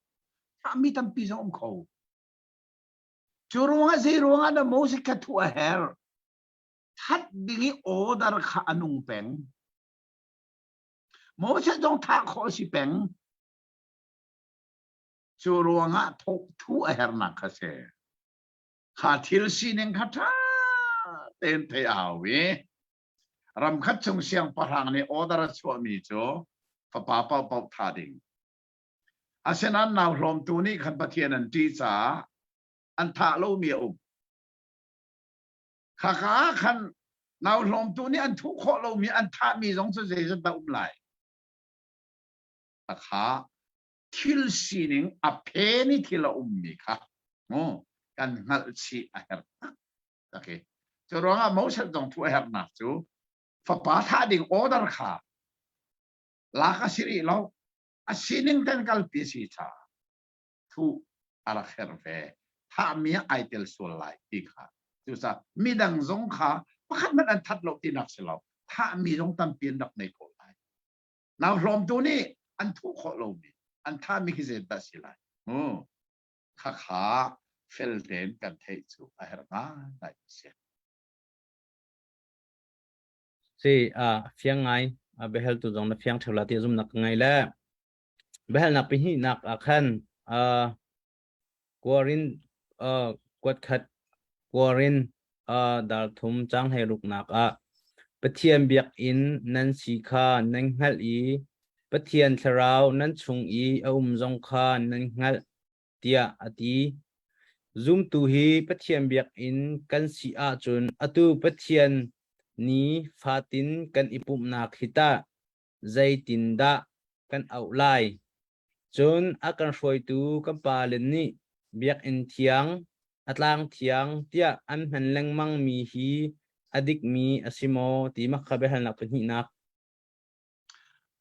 thahmi tampi zong um kho. Cu ruangah zei ruangah dah Moses kha thuh a herh? That ding i order kha a nung peng. Moses zong thah khawh a si peng. Cu ruangah thawk thu a herhnak kha si. Kha thil sining kha ṭha tein theih a hau i ramkhat chung siangpahrang nih order a chuahmi cu fapa paohpaoh thah ding. Asinain nau hlawmtu nih khan Pathian an ṭih caah an thah lomi a um. Khaka ah khan nau hlawmtu nih an thuh khawh lomi an thahmi zong cu zeizat dah um lai? Khakha thil sining a phen i thil a ummi kha mu kan hngalh chih a herh tak i cu ruangah Moses zong thu a herhnak cu fapa thah ding order kha lak a si rih lo a sining ten kalpi si cha thu a rak herh ve thahmi ah ai tel sual lai ti kha cucaah midang zong kha pakhat hmanh an that lo tinak si lo thahmi zong tampi an rak nei ko lai Nau hlawmtu nih an thuh khawh lomi an thahmi khi zeidah si lai mu khakha fel tein kan theih cu a herh ngai si. Si a fiang ngai a behel tu zong na fiang theu la ti zum nak ngai le behel nak pahnih nak ah khan a Kuarin kuatkhat kuarin dal thum cang hlei ruknak ah Pathian biakinn nan si kha nan hngalh i Pathian thlarau nan chung i a um zong kha nan hngalh tiah a ti. Zumtu hi Pathian biakinn kan si ahcun atu Pathian ni fatin kan i pumhnak hi tah zeitindah kan auh lai? Cun a kan hruaitu kan pale nih biakinn thiang, a tlang thiang tiah an hman lengmangmi hi a dikmi a si maw ti makha biahalnak pahnihnak.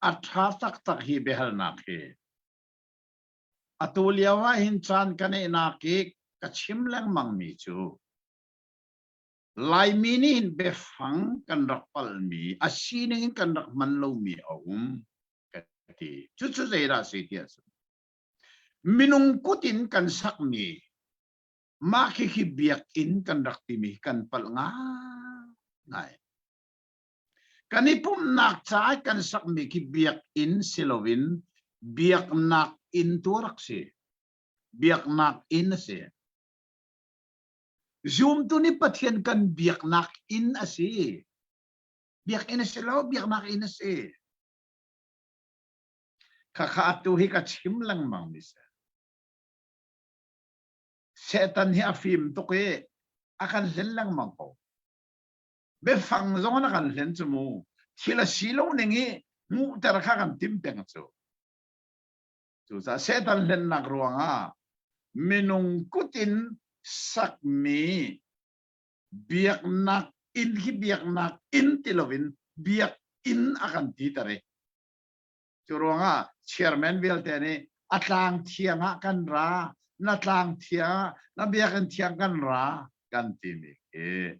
A ṭha taktak hi biahalnak hi. Atu lio ah hin caan ka neihnak i ka chim lengmangmi cu Laimi nih hin biafang kan rak palhmi, a sining in kan rak hman lomi a um. ka ti. Cucu zeidah a si ti ahcun minung kut in kan sakmi mah khikhi biakinn kan rak timi kan palh ngai. Kan i pumhnak caah kan sakmi khi biakinn si loin biaknak inn tu rak si. Biaknak inn a si. Zumtu nih Pathian kan biaknak inn a si. Biakinn a si lo, biaknak inn a si. Khakha atu hi ka chim lengmang mi si. Satan hi a fim tuk i a kan hlen lengmang ko. Biafang zong a kan hlen cu mu. Thil a si lo ning i hmuhter kha kan tim peng cu. Cucaah Satan hlennak ruangah minung kut in sakmi biaknak inn hi biaknak inn ti loin biakinn a kan ti ter i cu ruangah chairman vialte nih a tlang thiang ah kan ra na tlang thiang ah na biakinn thiang kan ra kan timi khi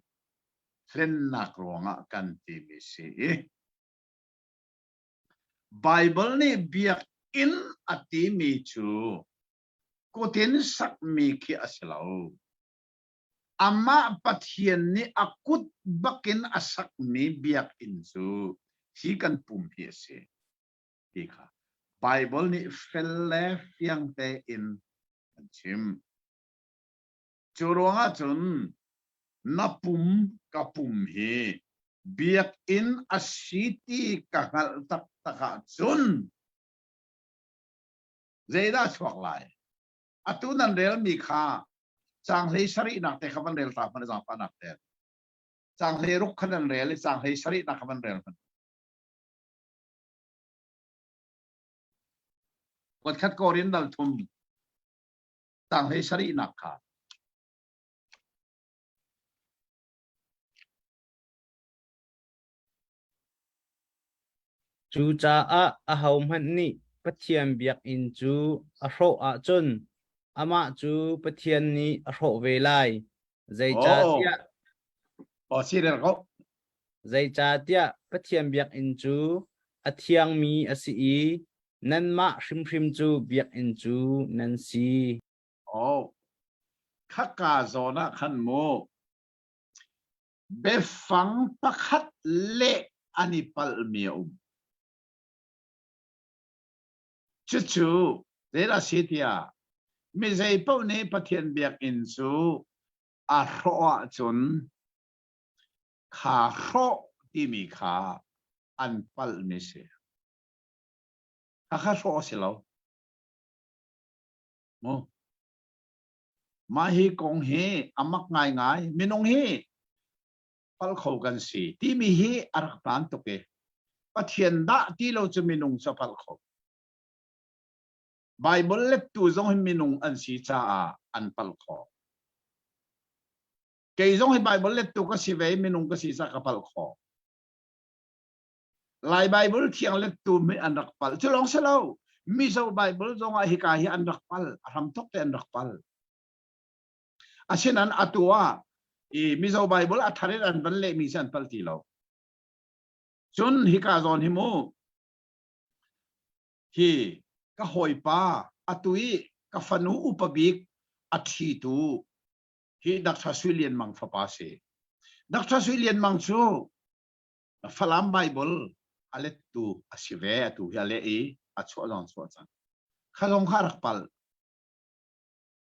hlennak ruangah kan timi si i Bible nih biakinn a timi cu kutin sakmi khi a si lo. Amah Pathian nih a kut bakin a sakmi biakinn cu hi kan pum hi a si ti kha Baibal nih fel le fiang tein an chim. Cu ruangah cun na pum ka pum hi biakinn a si ti ka hngalh taktak ahcun zeidah chuak lai? Atu nan relmi kha Caang hlei sarihnak te kha van rel ta hmanh zaangfahnak te. Caang hlei ruk kha nan rel i caang hlei sarihnak kha van rel hmanh. Kuatkhat Korin dal thum caang hlei sarihnak kha. Cucaah ahohmanh nih Pathian biakinn cu a hrawh ahcun amah cu Pathian nih a hrawh ve lai. Zeicahtiah Oh, si rel ko. Zeicahtiah Pathian biakinn cu a thiangmi a si i nanmah hrimhrim cu biakinn cu nan si. Oh, khaka zawn ah khan mu Biafang pakhat leh an i palhmi a um. Cucu zeidah a si tiah mi zeipaoh nih Pathian biakinn cu a hrawh ahcun. Kha hrawh timi kha an palhmi si. Khakha hrawh a si lo. Mu. Mah hi kong hi a mak ngaingai. Minung hi palh kho kan si timi hi a rak hmaan tuk i Pathian dah ti lo cu minung cu a palh kho. Bible lettu zong hi minung an si caah an palh khawh. Kei zong hi Bible lettu ka si ve i minung ka si caah ka palh khawh. Lai Bible thiang lettu mi an rak palh. Cu lawng si lo. Mizo Bible zong ah hika hi an rak pal. A hram thok te an rak pal. Asinain atu ah i Mizo Bible a thar in an van lehmi cu an pal ti lo. Cun hika zawn hi mu hi ka hawipa atu i ka fanu upa bik a ṭhitu hi Dr. Sui Lian Mang fapa si. Dr. Sui Lian Mang cu Falam Bible a lettu a si ve atu hi a leh i a chuah zong chuah cang. Kha zong kha rak pal.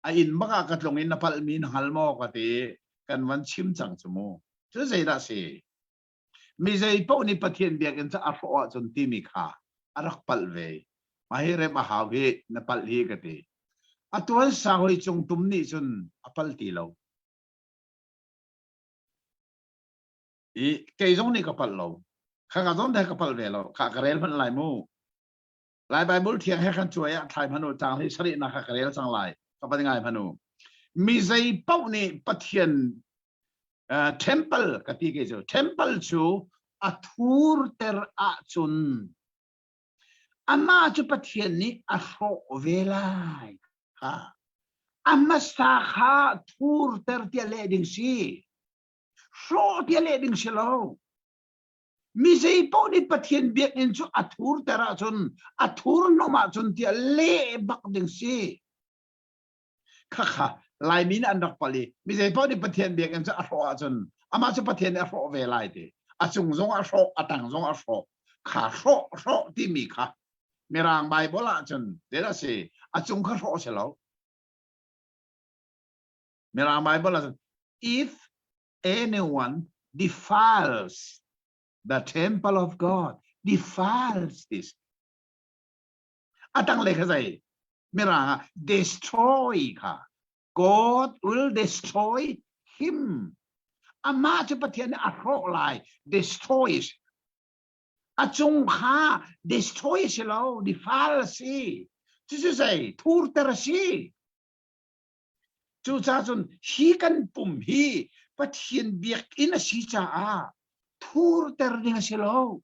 A inn bak ah ka tlung in na palhmi na hngal maw ka ti kan van chim cang cu mu. Cu zeidah si? Mi zei paoh nih Pathian biakinn cu a hrawh ahcun timi kha a rak palh ve. Mah hi rem a hau hi na palh hi ka ti. A tuan sang hoi cung tum nih cun a pal ti lo. I kei zong nih ka palh lo. Kha ka zong he ka palh ve lo. Kha ka rel hmanh lai mu. Lai Bible thiang he khan cuai ah thlai hmanu cang hi sarihnak kha ka rel cang lai. Ka van ngai hmanu. Mi zei paoh nih Pathian uh, temple ka ti ke cu temple cu a thurter ahcun amah cu Pathian nih a hrawh ve lai. Ha. A hmasa kha thurter tiah leh ding si. Hrawh tiah leh ding si lo. Mi zei paoh nih Pathian biakinn cu a thurter ahcun a thurhnawm ahcun tiah leh bak ding si. Khakha Laimi nih an rak pal i mi zei paoh nih Pathian biakinn cu a hrawh ahcun amah cu Pathian nih a hrawh ve lai ti. A cung zong a hrawh, a tang zong a hrawh. Kha hrawh hrawh timi kha Mirang Bible ahcun zeidah si a cung kha hrawh si lo. Mirang Bible ahcun if anyone defiles the temple of God, defiles this. A tanglei kha zei? Mirang ah destroy kha. God will destroy him. Amah cu Pathian nih a hrawh lai. Destroys. A cung kha destroy si lo, defile si. Cucu zei? Thurter a si. Cucaah cun hi kan pum hi Pathian biakinn a si caah thurter ding a si lo.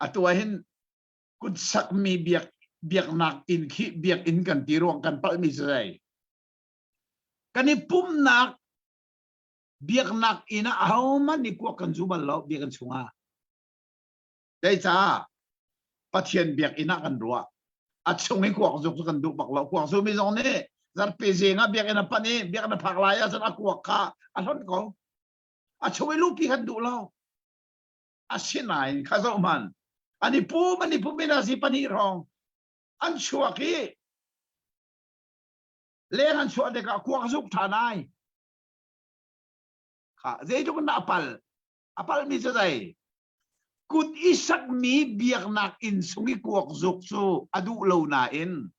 Atu ah hin kut sakmi biak biaknak inn khi biakinn kan ti ruang kan palhmi cu zei? Kan i pumhnak biaknak inn ah ahohmanh nih kuak kan zu bal lo biakinn chungah. Zeicah Pathian biakinn ah kan ruah. A chung i kuak zuk cu kan duh bak lo. Kuak zumi zong nih zarhpi zing ah biakinn a panh i biakinn a phak lai ahcun a kuak kha a hlonh ko. A chung i luhpi kan duh lo. Asinain kha zoh hmanh. An i pum an i pum in a si pahnih hrawng an chuak i leng an chuah tikah kuak zuk ṭhan ai. Kha zeitluk in dah a pal? A palmi cu zei? Kut i sakmi biaknak inn chung i kuak zuk cu a duh lo nain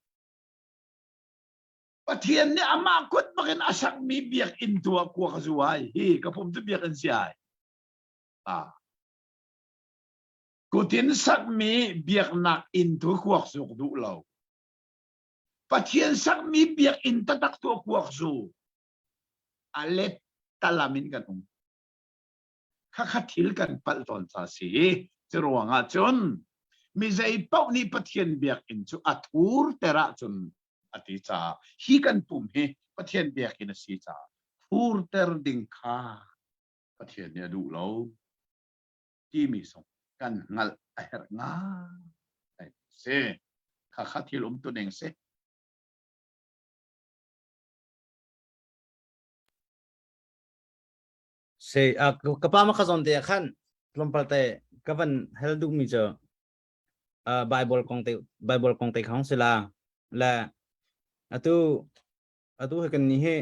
Pathian nih amah kut bakin a sakmi biakinn tu ah kuak a zu ai. Hi ka pum cu biakinn si ai. Ah. Kut in sakmi biaknak inn tu kuak zuk duh lo. Pathian sakmi biakinn taktak tu kuak zu. A let talam in kan um. Khakha thil kan palh tawn ca si. Cu ruangah cun mi zei paoh nih Pathian biakinn cu a thurter ahcun a ti caah hi kan pum hi Pathian biakinn a si caah thurter ding kha Pathian nih a duh lo timi zong kan hngalh a herh ngai si. Khakha thil um tu ning si. Se a ka pa ma kha zawn te ah khan tlawmpal te ka van hal duhmi cu Bible kong te Bible kong te kha hong si la le atu. Atu hi kan ni hi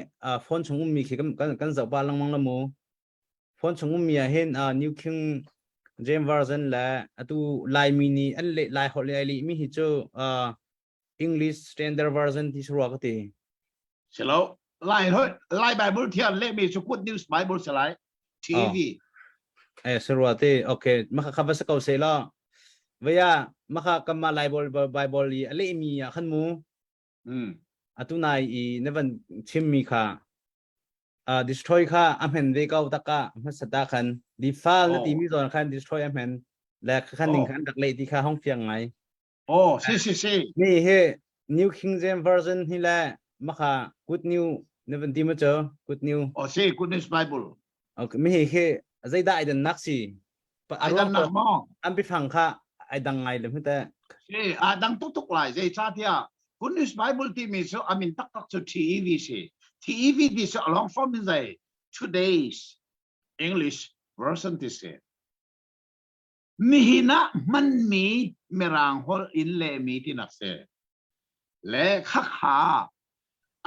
phone chung ummi khi kan kan zoh pa lengmang la mu. Phone chung ummi ah hin New King James Version le atu Laimi nih an leh Lai holh le ai leh mi hi cu English Standard Version ti surua ka ti. Silo Lai holh Lai Bible thiam leh mi cu Good News Bible si lai. TV. Eh surua ti okay maka kha va sa ko se la. Vaya maka kama Lai Bible i a leh mi ah khan mu. Atu nai i na van chimmi kha destroy kha a hmen ve ko taka hmasa ta khan defile na timi zawn khan destroy a hmen le khan ning khan rak leh ti kha hong fiang ngai. Oh, si si si. Ni hi New King James Version hi le maka Good New na van ti ma cho Good New. Oh, si Good News Bible. Okay, mi hi hi zeidah ai dan nak si? Ai dang nak maw? An bifang kha ai dang ngai le hmete. Si, a dang tuk tuk lai. Zei ca tiah Good News Bible timi cu amin taktak cu TEV si. TEV ti cu a long form in zei Today's English version ti si. Nihin ah hmanmi Mirang holh in lehmi tinak si. Le khakha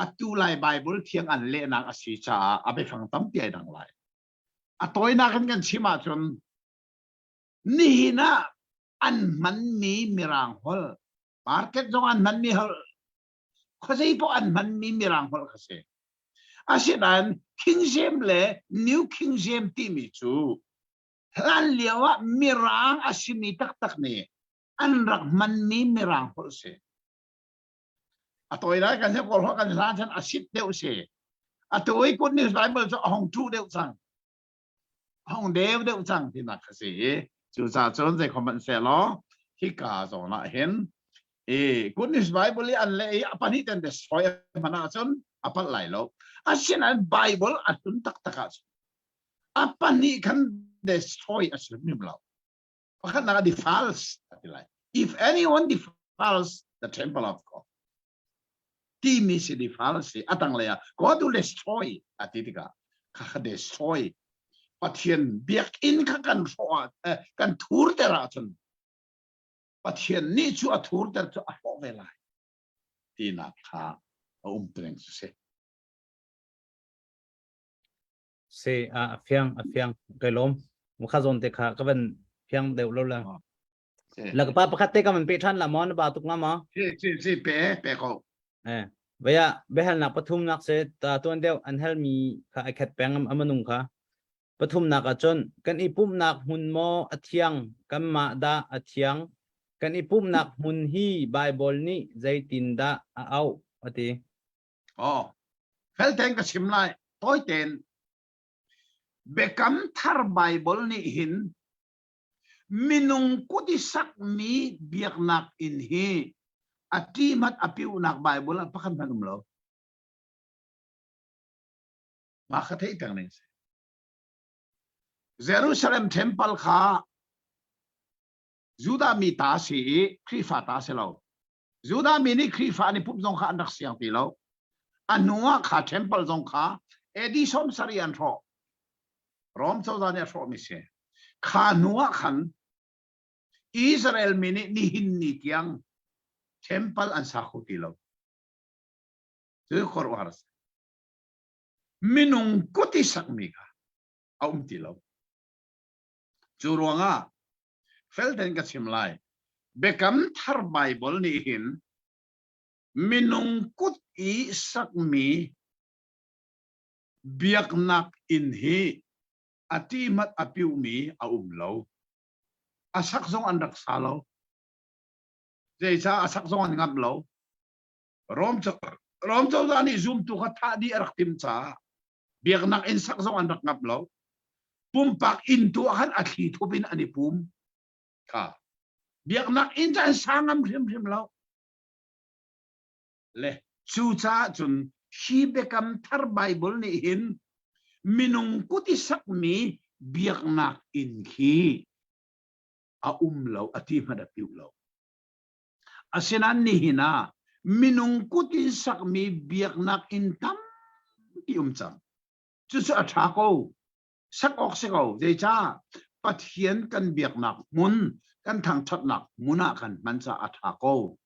atu lai Bible thiang an lehnak a si caah a biafang tampi ai dang lai. A tawinak in kan chim ahcun nihin ah an hmanmi Mirang holh market zong an hmanmi holh khuazei poh an hmanmi Mirang holh kha si. Asinain King James le New King James timi cu hlan lio ah Mirang a simi taktak nih an rak hmanmi Mirang holh si. A tawi lai kan kawl holh kan hlan chan a sit deuh si. A tawi Good News Bible cu a hong tu deuh cang. A hong deu deuh cang tinak kha si i cucaah cun zei khom hmanh law hika zawn ah hin i Good News Bible i an leh i a pahnih ten destroy hman ahcun a palh lai lo. Asinain Bible a hlun taktak ahcun a pahnih khan destroy a si hrim lo. Pakhatnak ah defiles a ti lai. If anyone defiles the temple of God, timi si defile si a tanglei ah God will destroy a ti tikah kha kha destroy Pathian biakinn kha kan hrawh ah kan thurter ahcun Pathian nih cu a thurter cu a hrawh ve lai tinak kha a um peng cu si. Si a fiang a fiang kai lawm mukha zawn te kha ka van fiang deuh lo la. La ka pa pakhat te ka van pe than la maw na ba tuk nga ma? Si si si pe pe ko. Eh vaya behal nak pathum nak se ta tuan deuh an hal mi kha ai khat peng am amanung kha pathum nak ah cun kan i pumnak hmun maw a thiang kanmah dah a thiang kan i pumnak hmun hi Bible nih zeitin dah a auh ati. Oh, fel tein ka chim lai. Tawi tein. Biakam thar Bible nih hin minung kut i sakmi biaknak inn hi a ṭihmat a piuhnak Bible ah pakhat hmanh um lo. Mah kha theih peng ning si. Jerusalem temple kha Judah mi ta si i Khrihfa ta si lo. Judah mi nih Khrihfa an i pumh zong kha an rak siang ti lo. A hnu ah kha temple zong kha AD 70 an hrawh. Rom cozah nih a hrawhmi si. Kha hnu ah khan Israel mi nih nihin ni tiang temple an sa kho ti lo. Cu khuaruahhar a si. Minung kut i sakmi kha a um ti lo. Cu ruangah fel tein ka chim lai. Biakam thar Baibal nih hin minung kut i sakmi biaknak inn hi a ṭihmat a piuhmi a um lo. A sak zong an rak sa lo. Zeicah a sak zong an ngamh lo. Rom Rom cozah nih zumtu kha thah dih a rak timh caah biaknak inn sak zong an rak ngamh lo. Pumpak inn tu ah khan a thli thup in an i pum. Kha biaknak inn cu an sa ngam hrimhrim lo. Le cucaah cun hi biakam thar Bible nih hin minung kut i sakmi biaknak inn khi a um lo a ti hmanh a piuh lo. Asinain nihin ah minung kut in sakmi biaknak inn tampi um cang. Cucu a ṭha ko. Sak awk si ko. Zeicah? Pathian kan biaknak hmun, kan thangṭhatnak hmun ah kan hman caah a ṭha ko.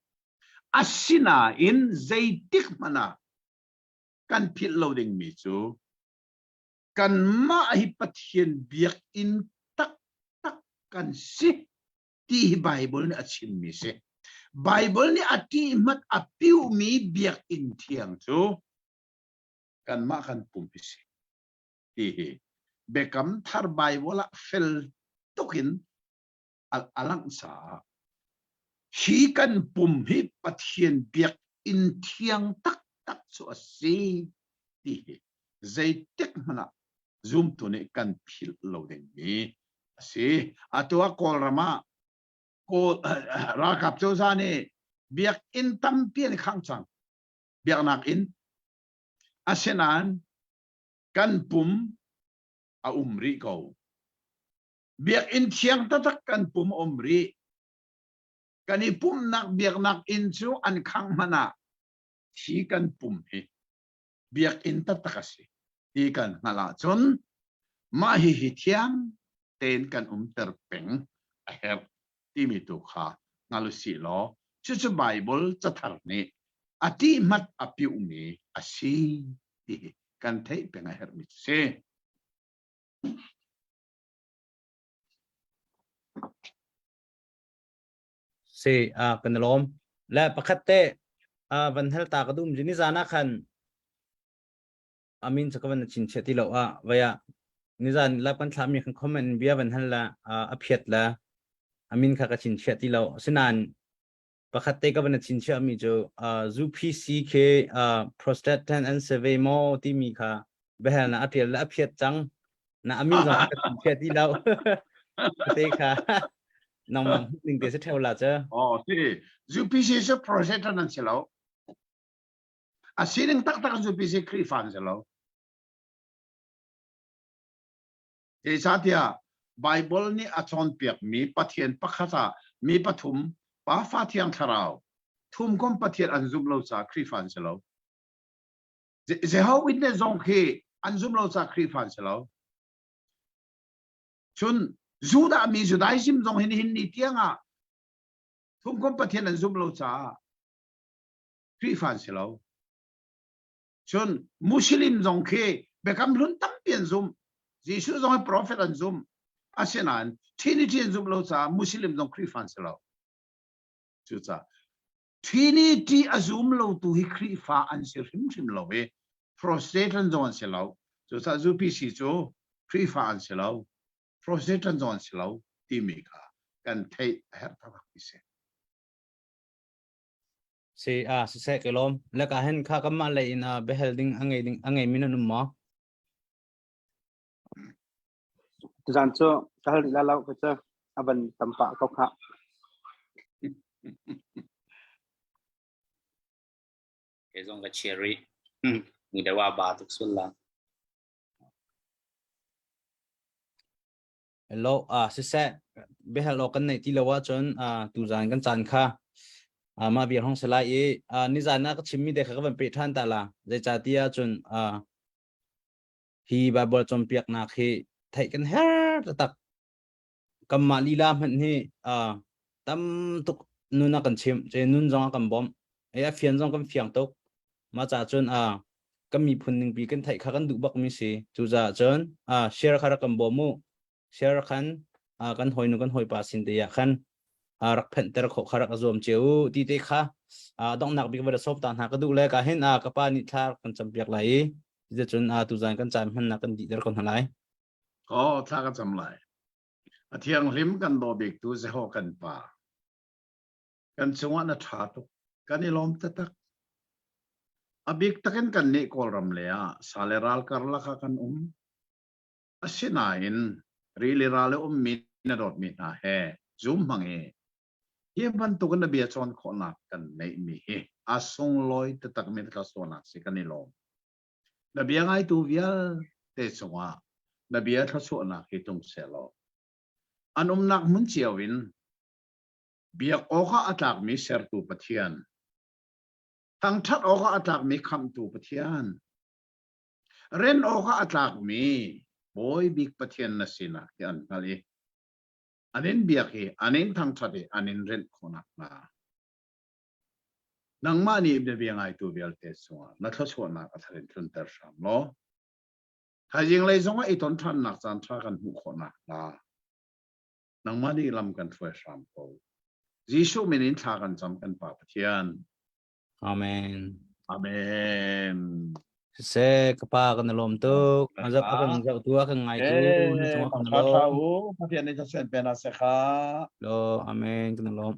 Asinain zeitik hmanh ah. kan philh lo dingmi cu kanmah hi Pathian biakinn taktak kan si ti hi Bible nih a chimmi si. Bible nih a ṭihmat a piuhmi biakinn thiang cu kanmah kan pum hi si ti hi Biakam Thar Bible ah fel tukin a langh caah hi kan pum hi Pathian biakinn thiang taktak cu a si ti hi zeitik hmanh ah zumtu nih kan philh lo dingmi a si. Atu ah Kawlram ah Kawl ralkap cozah nih biakinn tampi an khangh cang. Biaknak inn. Asinain kan pum a um rih ko. Biakinn thiang taktak kan pum a um rih. Kan i pumhnak biaknak inn cu an khangh hmanh ah thi kan pum hi biakinn taktak a si ti kan hngalh ahcun mah hihi thiang tein kan umter peng a herh timi tu kha hngal usih law cucu Baibal cathar nih a ṭihmat a piuhmi a si ti hi kan theih peng a herhmi cu si. Si, ah kan i lawm. Le pakhat te ah van hal ta ka dum ni zan ah khan amin cu ka van chin chia ti lo ah vaya nizan lap kan thlah mi kan comment bia van hal la a phiat la amin kha ka chin chia ti lo sinan pakhat te ka van chin chia mi cu UPC ke prostate and survey mo ti mi kha behel na a tial la a phiat cang na amin zong ka chin chia ti lo te kha nangmang ning te se theu la cha oh si UPC cu prostate an si lo A sining taktak cu PC Khrihfa an si lo. Zeicahtiah Bible nih a cawnpiakmi Pathian pakhat ah mi pathum Pa Fa Thiang Thlarau thumkom Pathian an zumh lo caah Khrihfa an si lo. Jehovah Witness zong khi an zumh lo caah Khrihfa an si lo. Cun Judah mi Judaism zong hin hin ni tiangah thumkom Pathian an zumh lo caah Khrihfa an si lo. Cun Muslim zong khi biakam hlun tampi an zumh. Jesuh zong hi prophet an zumh. Asinain Trinity an zumh lo caah Muslim zong Khrihfa an si lo. Cucaah Trinity a zum lo tu hi Khrihfa an si hrimhrim lo i Protestant zong an si lo. Cucaah UPC cu Khrihfa an si lo. Protestant zong an si lo timi kha kan theih a herh taktak ti si. Si a siseh ke lawm. Le ka hen kha kanmah lei in a behel ding a ngei ding a ngei mi nan um maw? Tuzan cu ka hal rih la lo ka cu a van tam pah ko kha. Kei zong ka chia rih. Mu dewa ba tuk sul la. Hello, ah siseh biahal awk kan neih ti lo ahcun ah tuzan kan caan kha ah mah bia hong si lai i ah nizan ah ka chimmi te kha ka van peh ṭhan ta la. Zeicahtiah cun ah hi Bible cawnpiaknak hi theih kan herh taktak. Kanmah lila hmanh hi ah tam tuk nun a kan chimh, cun nun zong a kan bawmh. Ei a fian zong kan fiang tuk. Mah caah cun ah kan miphun ningpi kan theih kha kan duh bakmi si. Cucaah cun ah share kha rak kan bawm u. Share khan ah kan hawinu kan hawipa sin te ah khan ah rak phenhter khawh kha rak zuam cio u ti te kha ah donghnak bik va sop ta hna ka duh le ka hin ah ka pa nih thla kan campiak lai i cuticun ah tuzan kan caan hmannak kan dihter ko hna lai. Oh, thla ka cam lai. A thianghlim kan daw bik tu Jehovah kan Pa. Kan cungah na ṭha tuk. Kan i lawm taktak. A bik takin kan nih Kawlram le ah sa le ral karlak ah kan um. Asinain rili ral i ummi na dawtmi hna he zum hmang i hi bantukin na bia cawn khawhnak kan neihmi hi a sunglawi taktakmi thluachuahnak si kan i lawm. Na bia ngaitu vialte cungah na bia thluachuahnak hi tlung sehlaw an umnak hmun cio in Biak awkah a tlakmi sertu Pathian, thangṭhat awkah a tlakmi khamhtu Pathian, ren awkah a tlakmi Bawi bik Pathian na sinak hi an hngalh i an in biak i an in thangṭhat i an in renh khawh nakhnga. Nangmah nih biabia ngaitu vialte cungah na thluachuahnak a thar in tlunter hram law thaizing lei zongah i ton ṭhannak caan ṭha kan hmuh khawh nakhnga nangmah nih lam kan hruai hram ko. Jesuh min in thla kan cam kan Pa Pathian. Amen. Amen. Siseh ka pa kan i lawm tuk. A zoh a kan zoh tu a kan ngai tu na cungah kan i lawm. Pathian nih thluachuah in pe hna seh kha. Lo amen kan i lawm.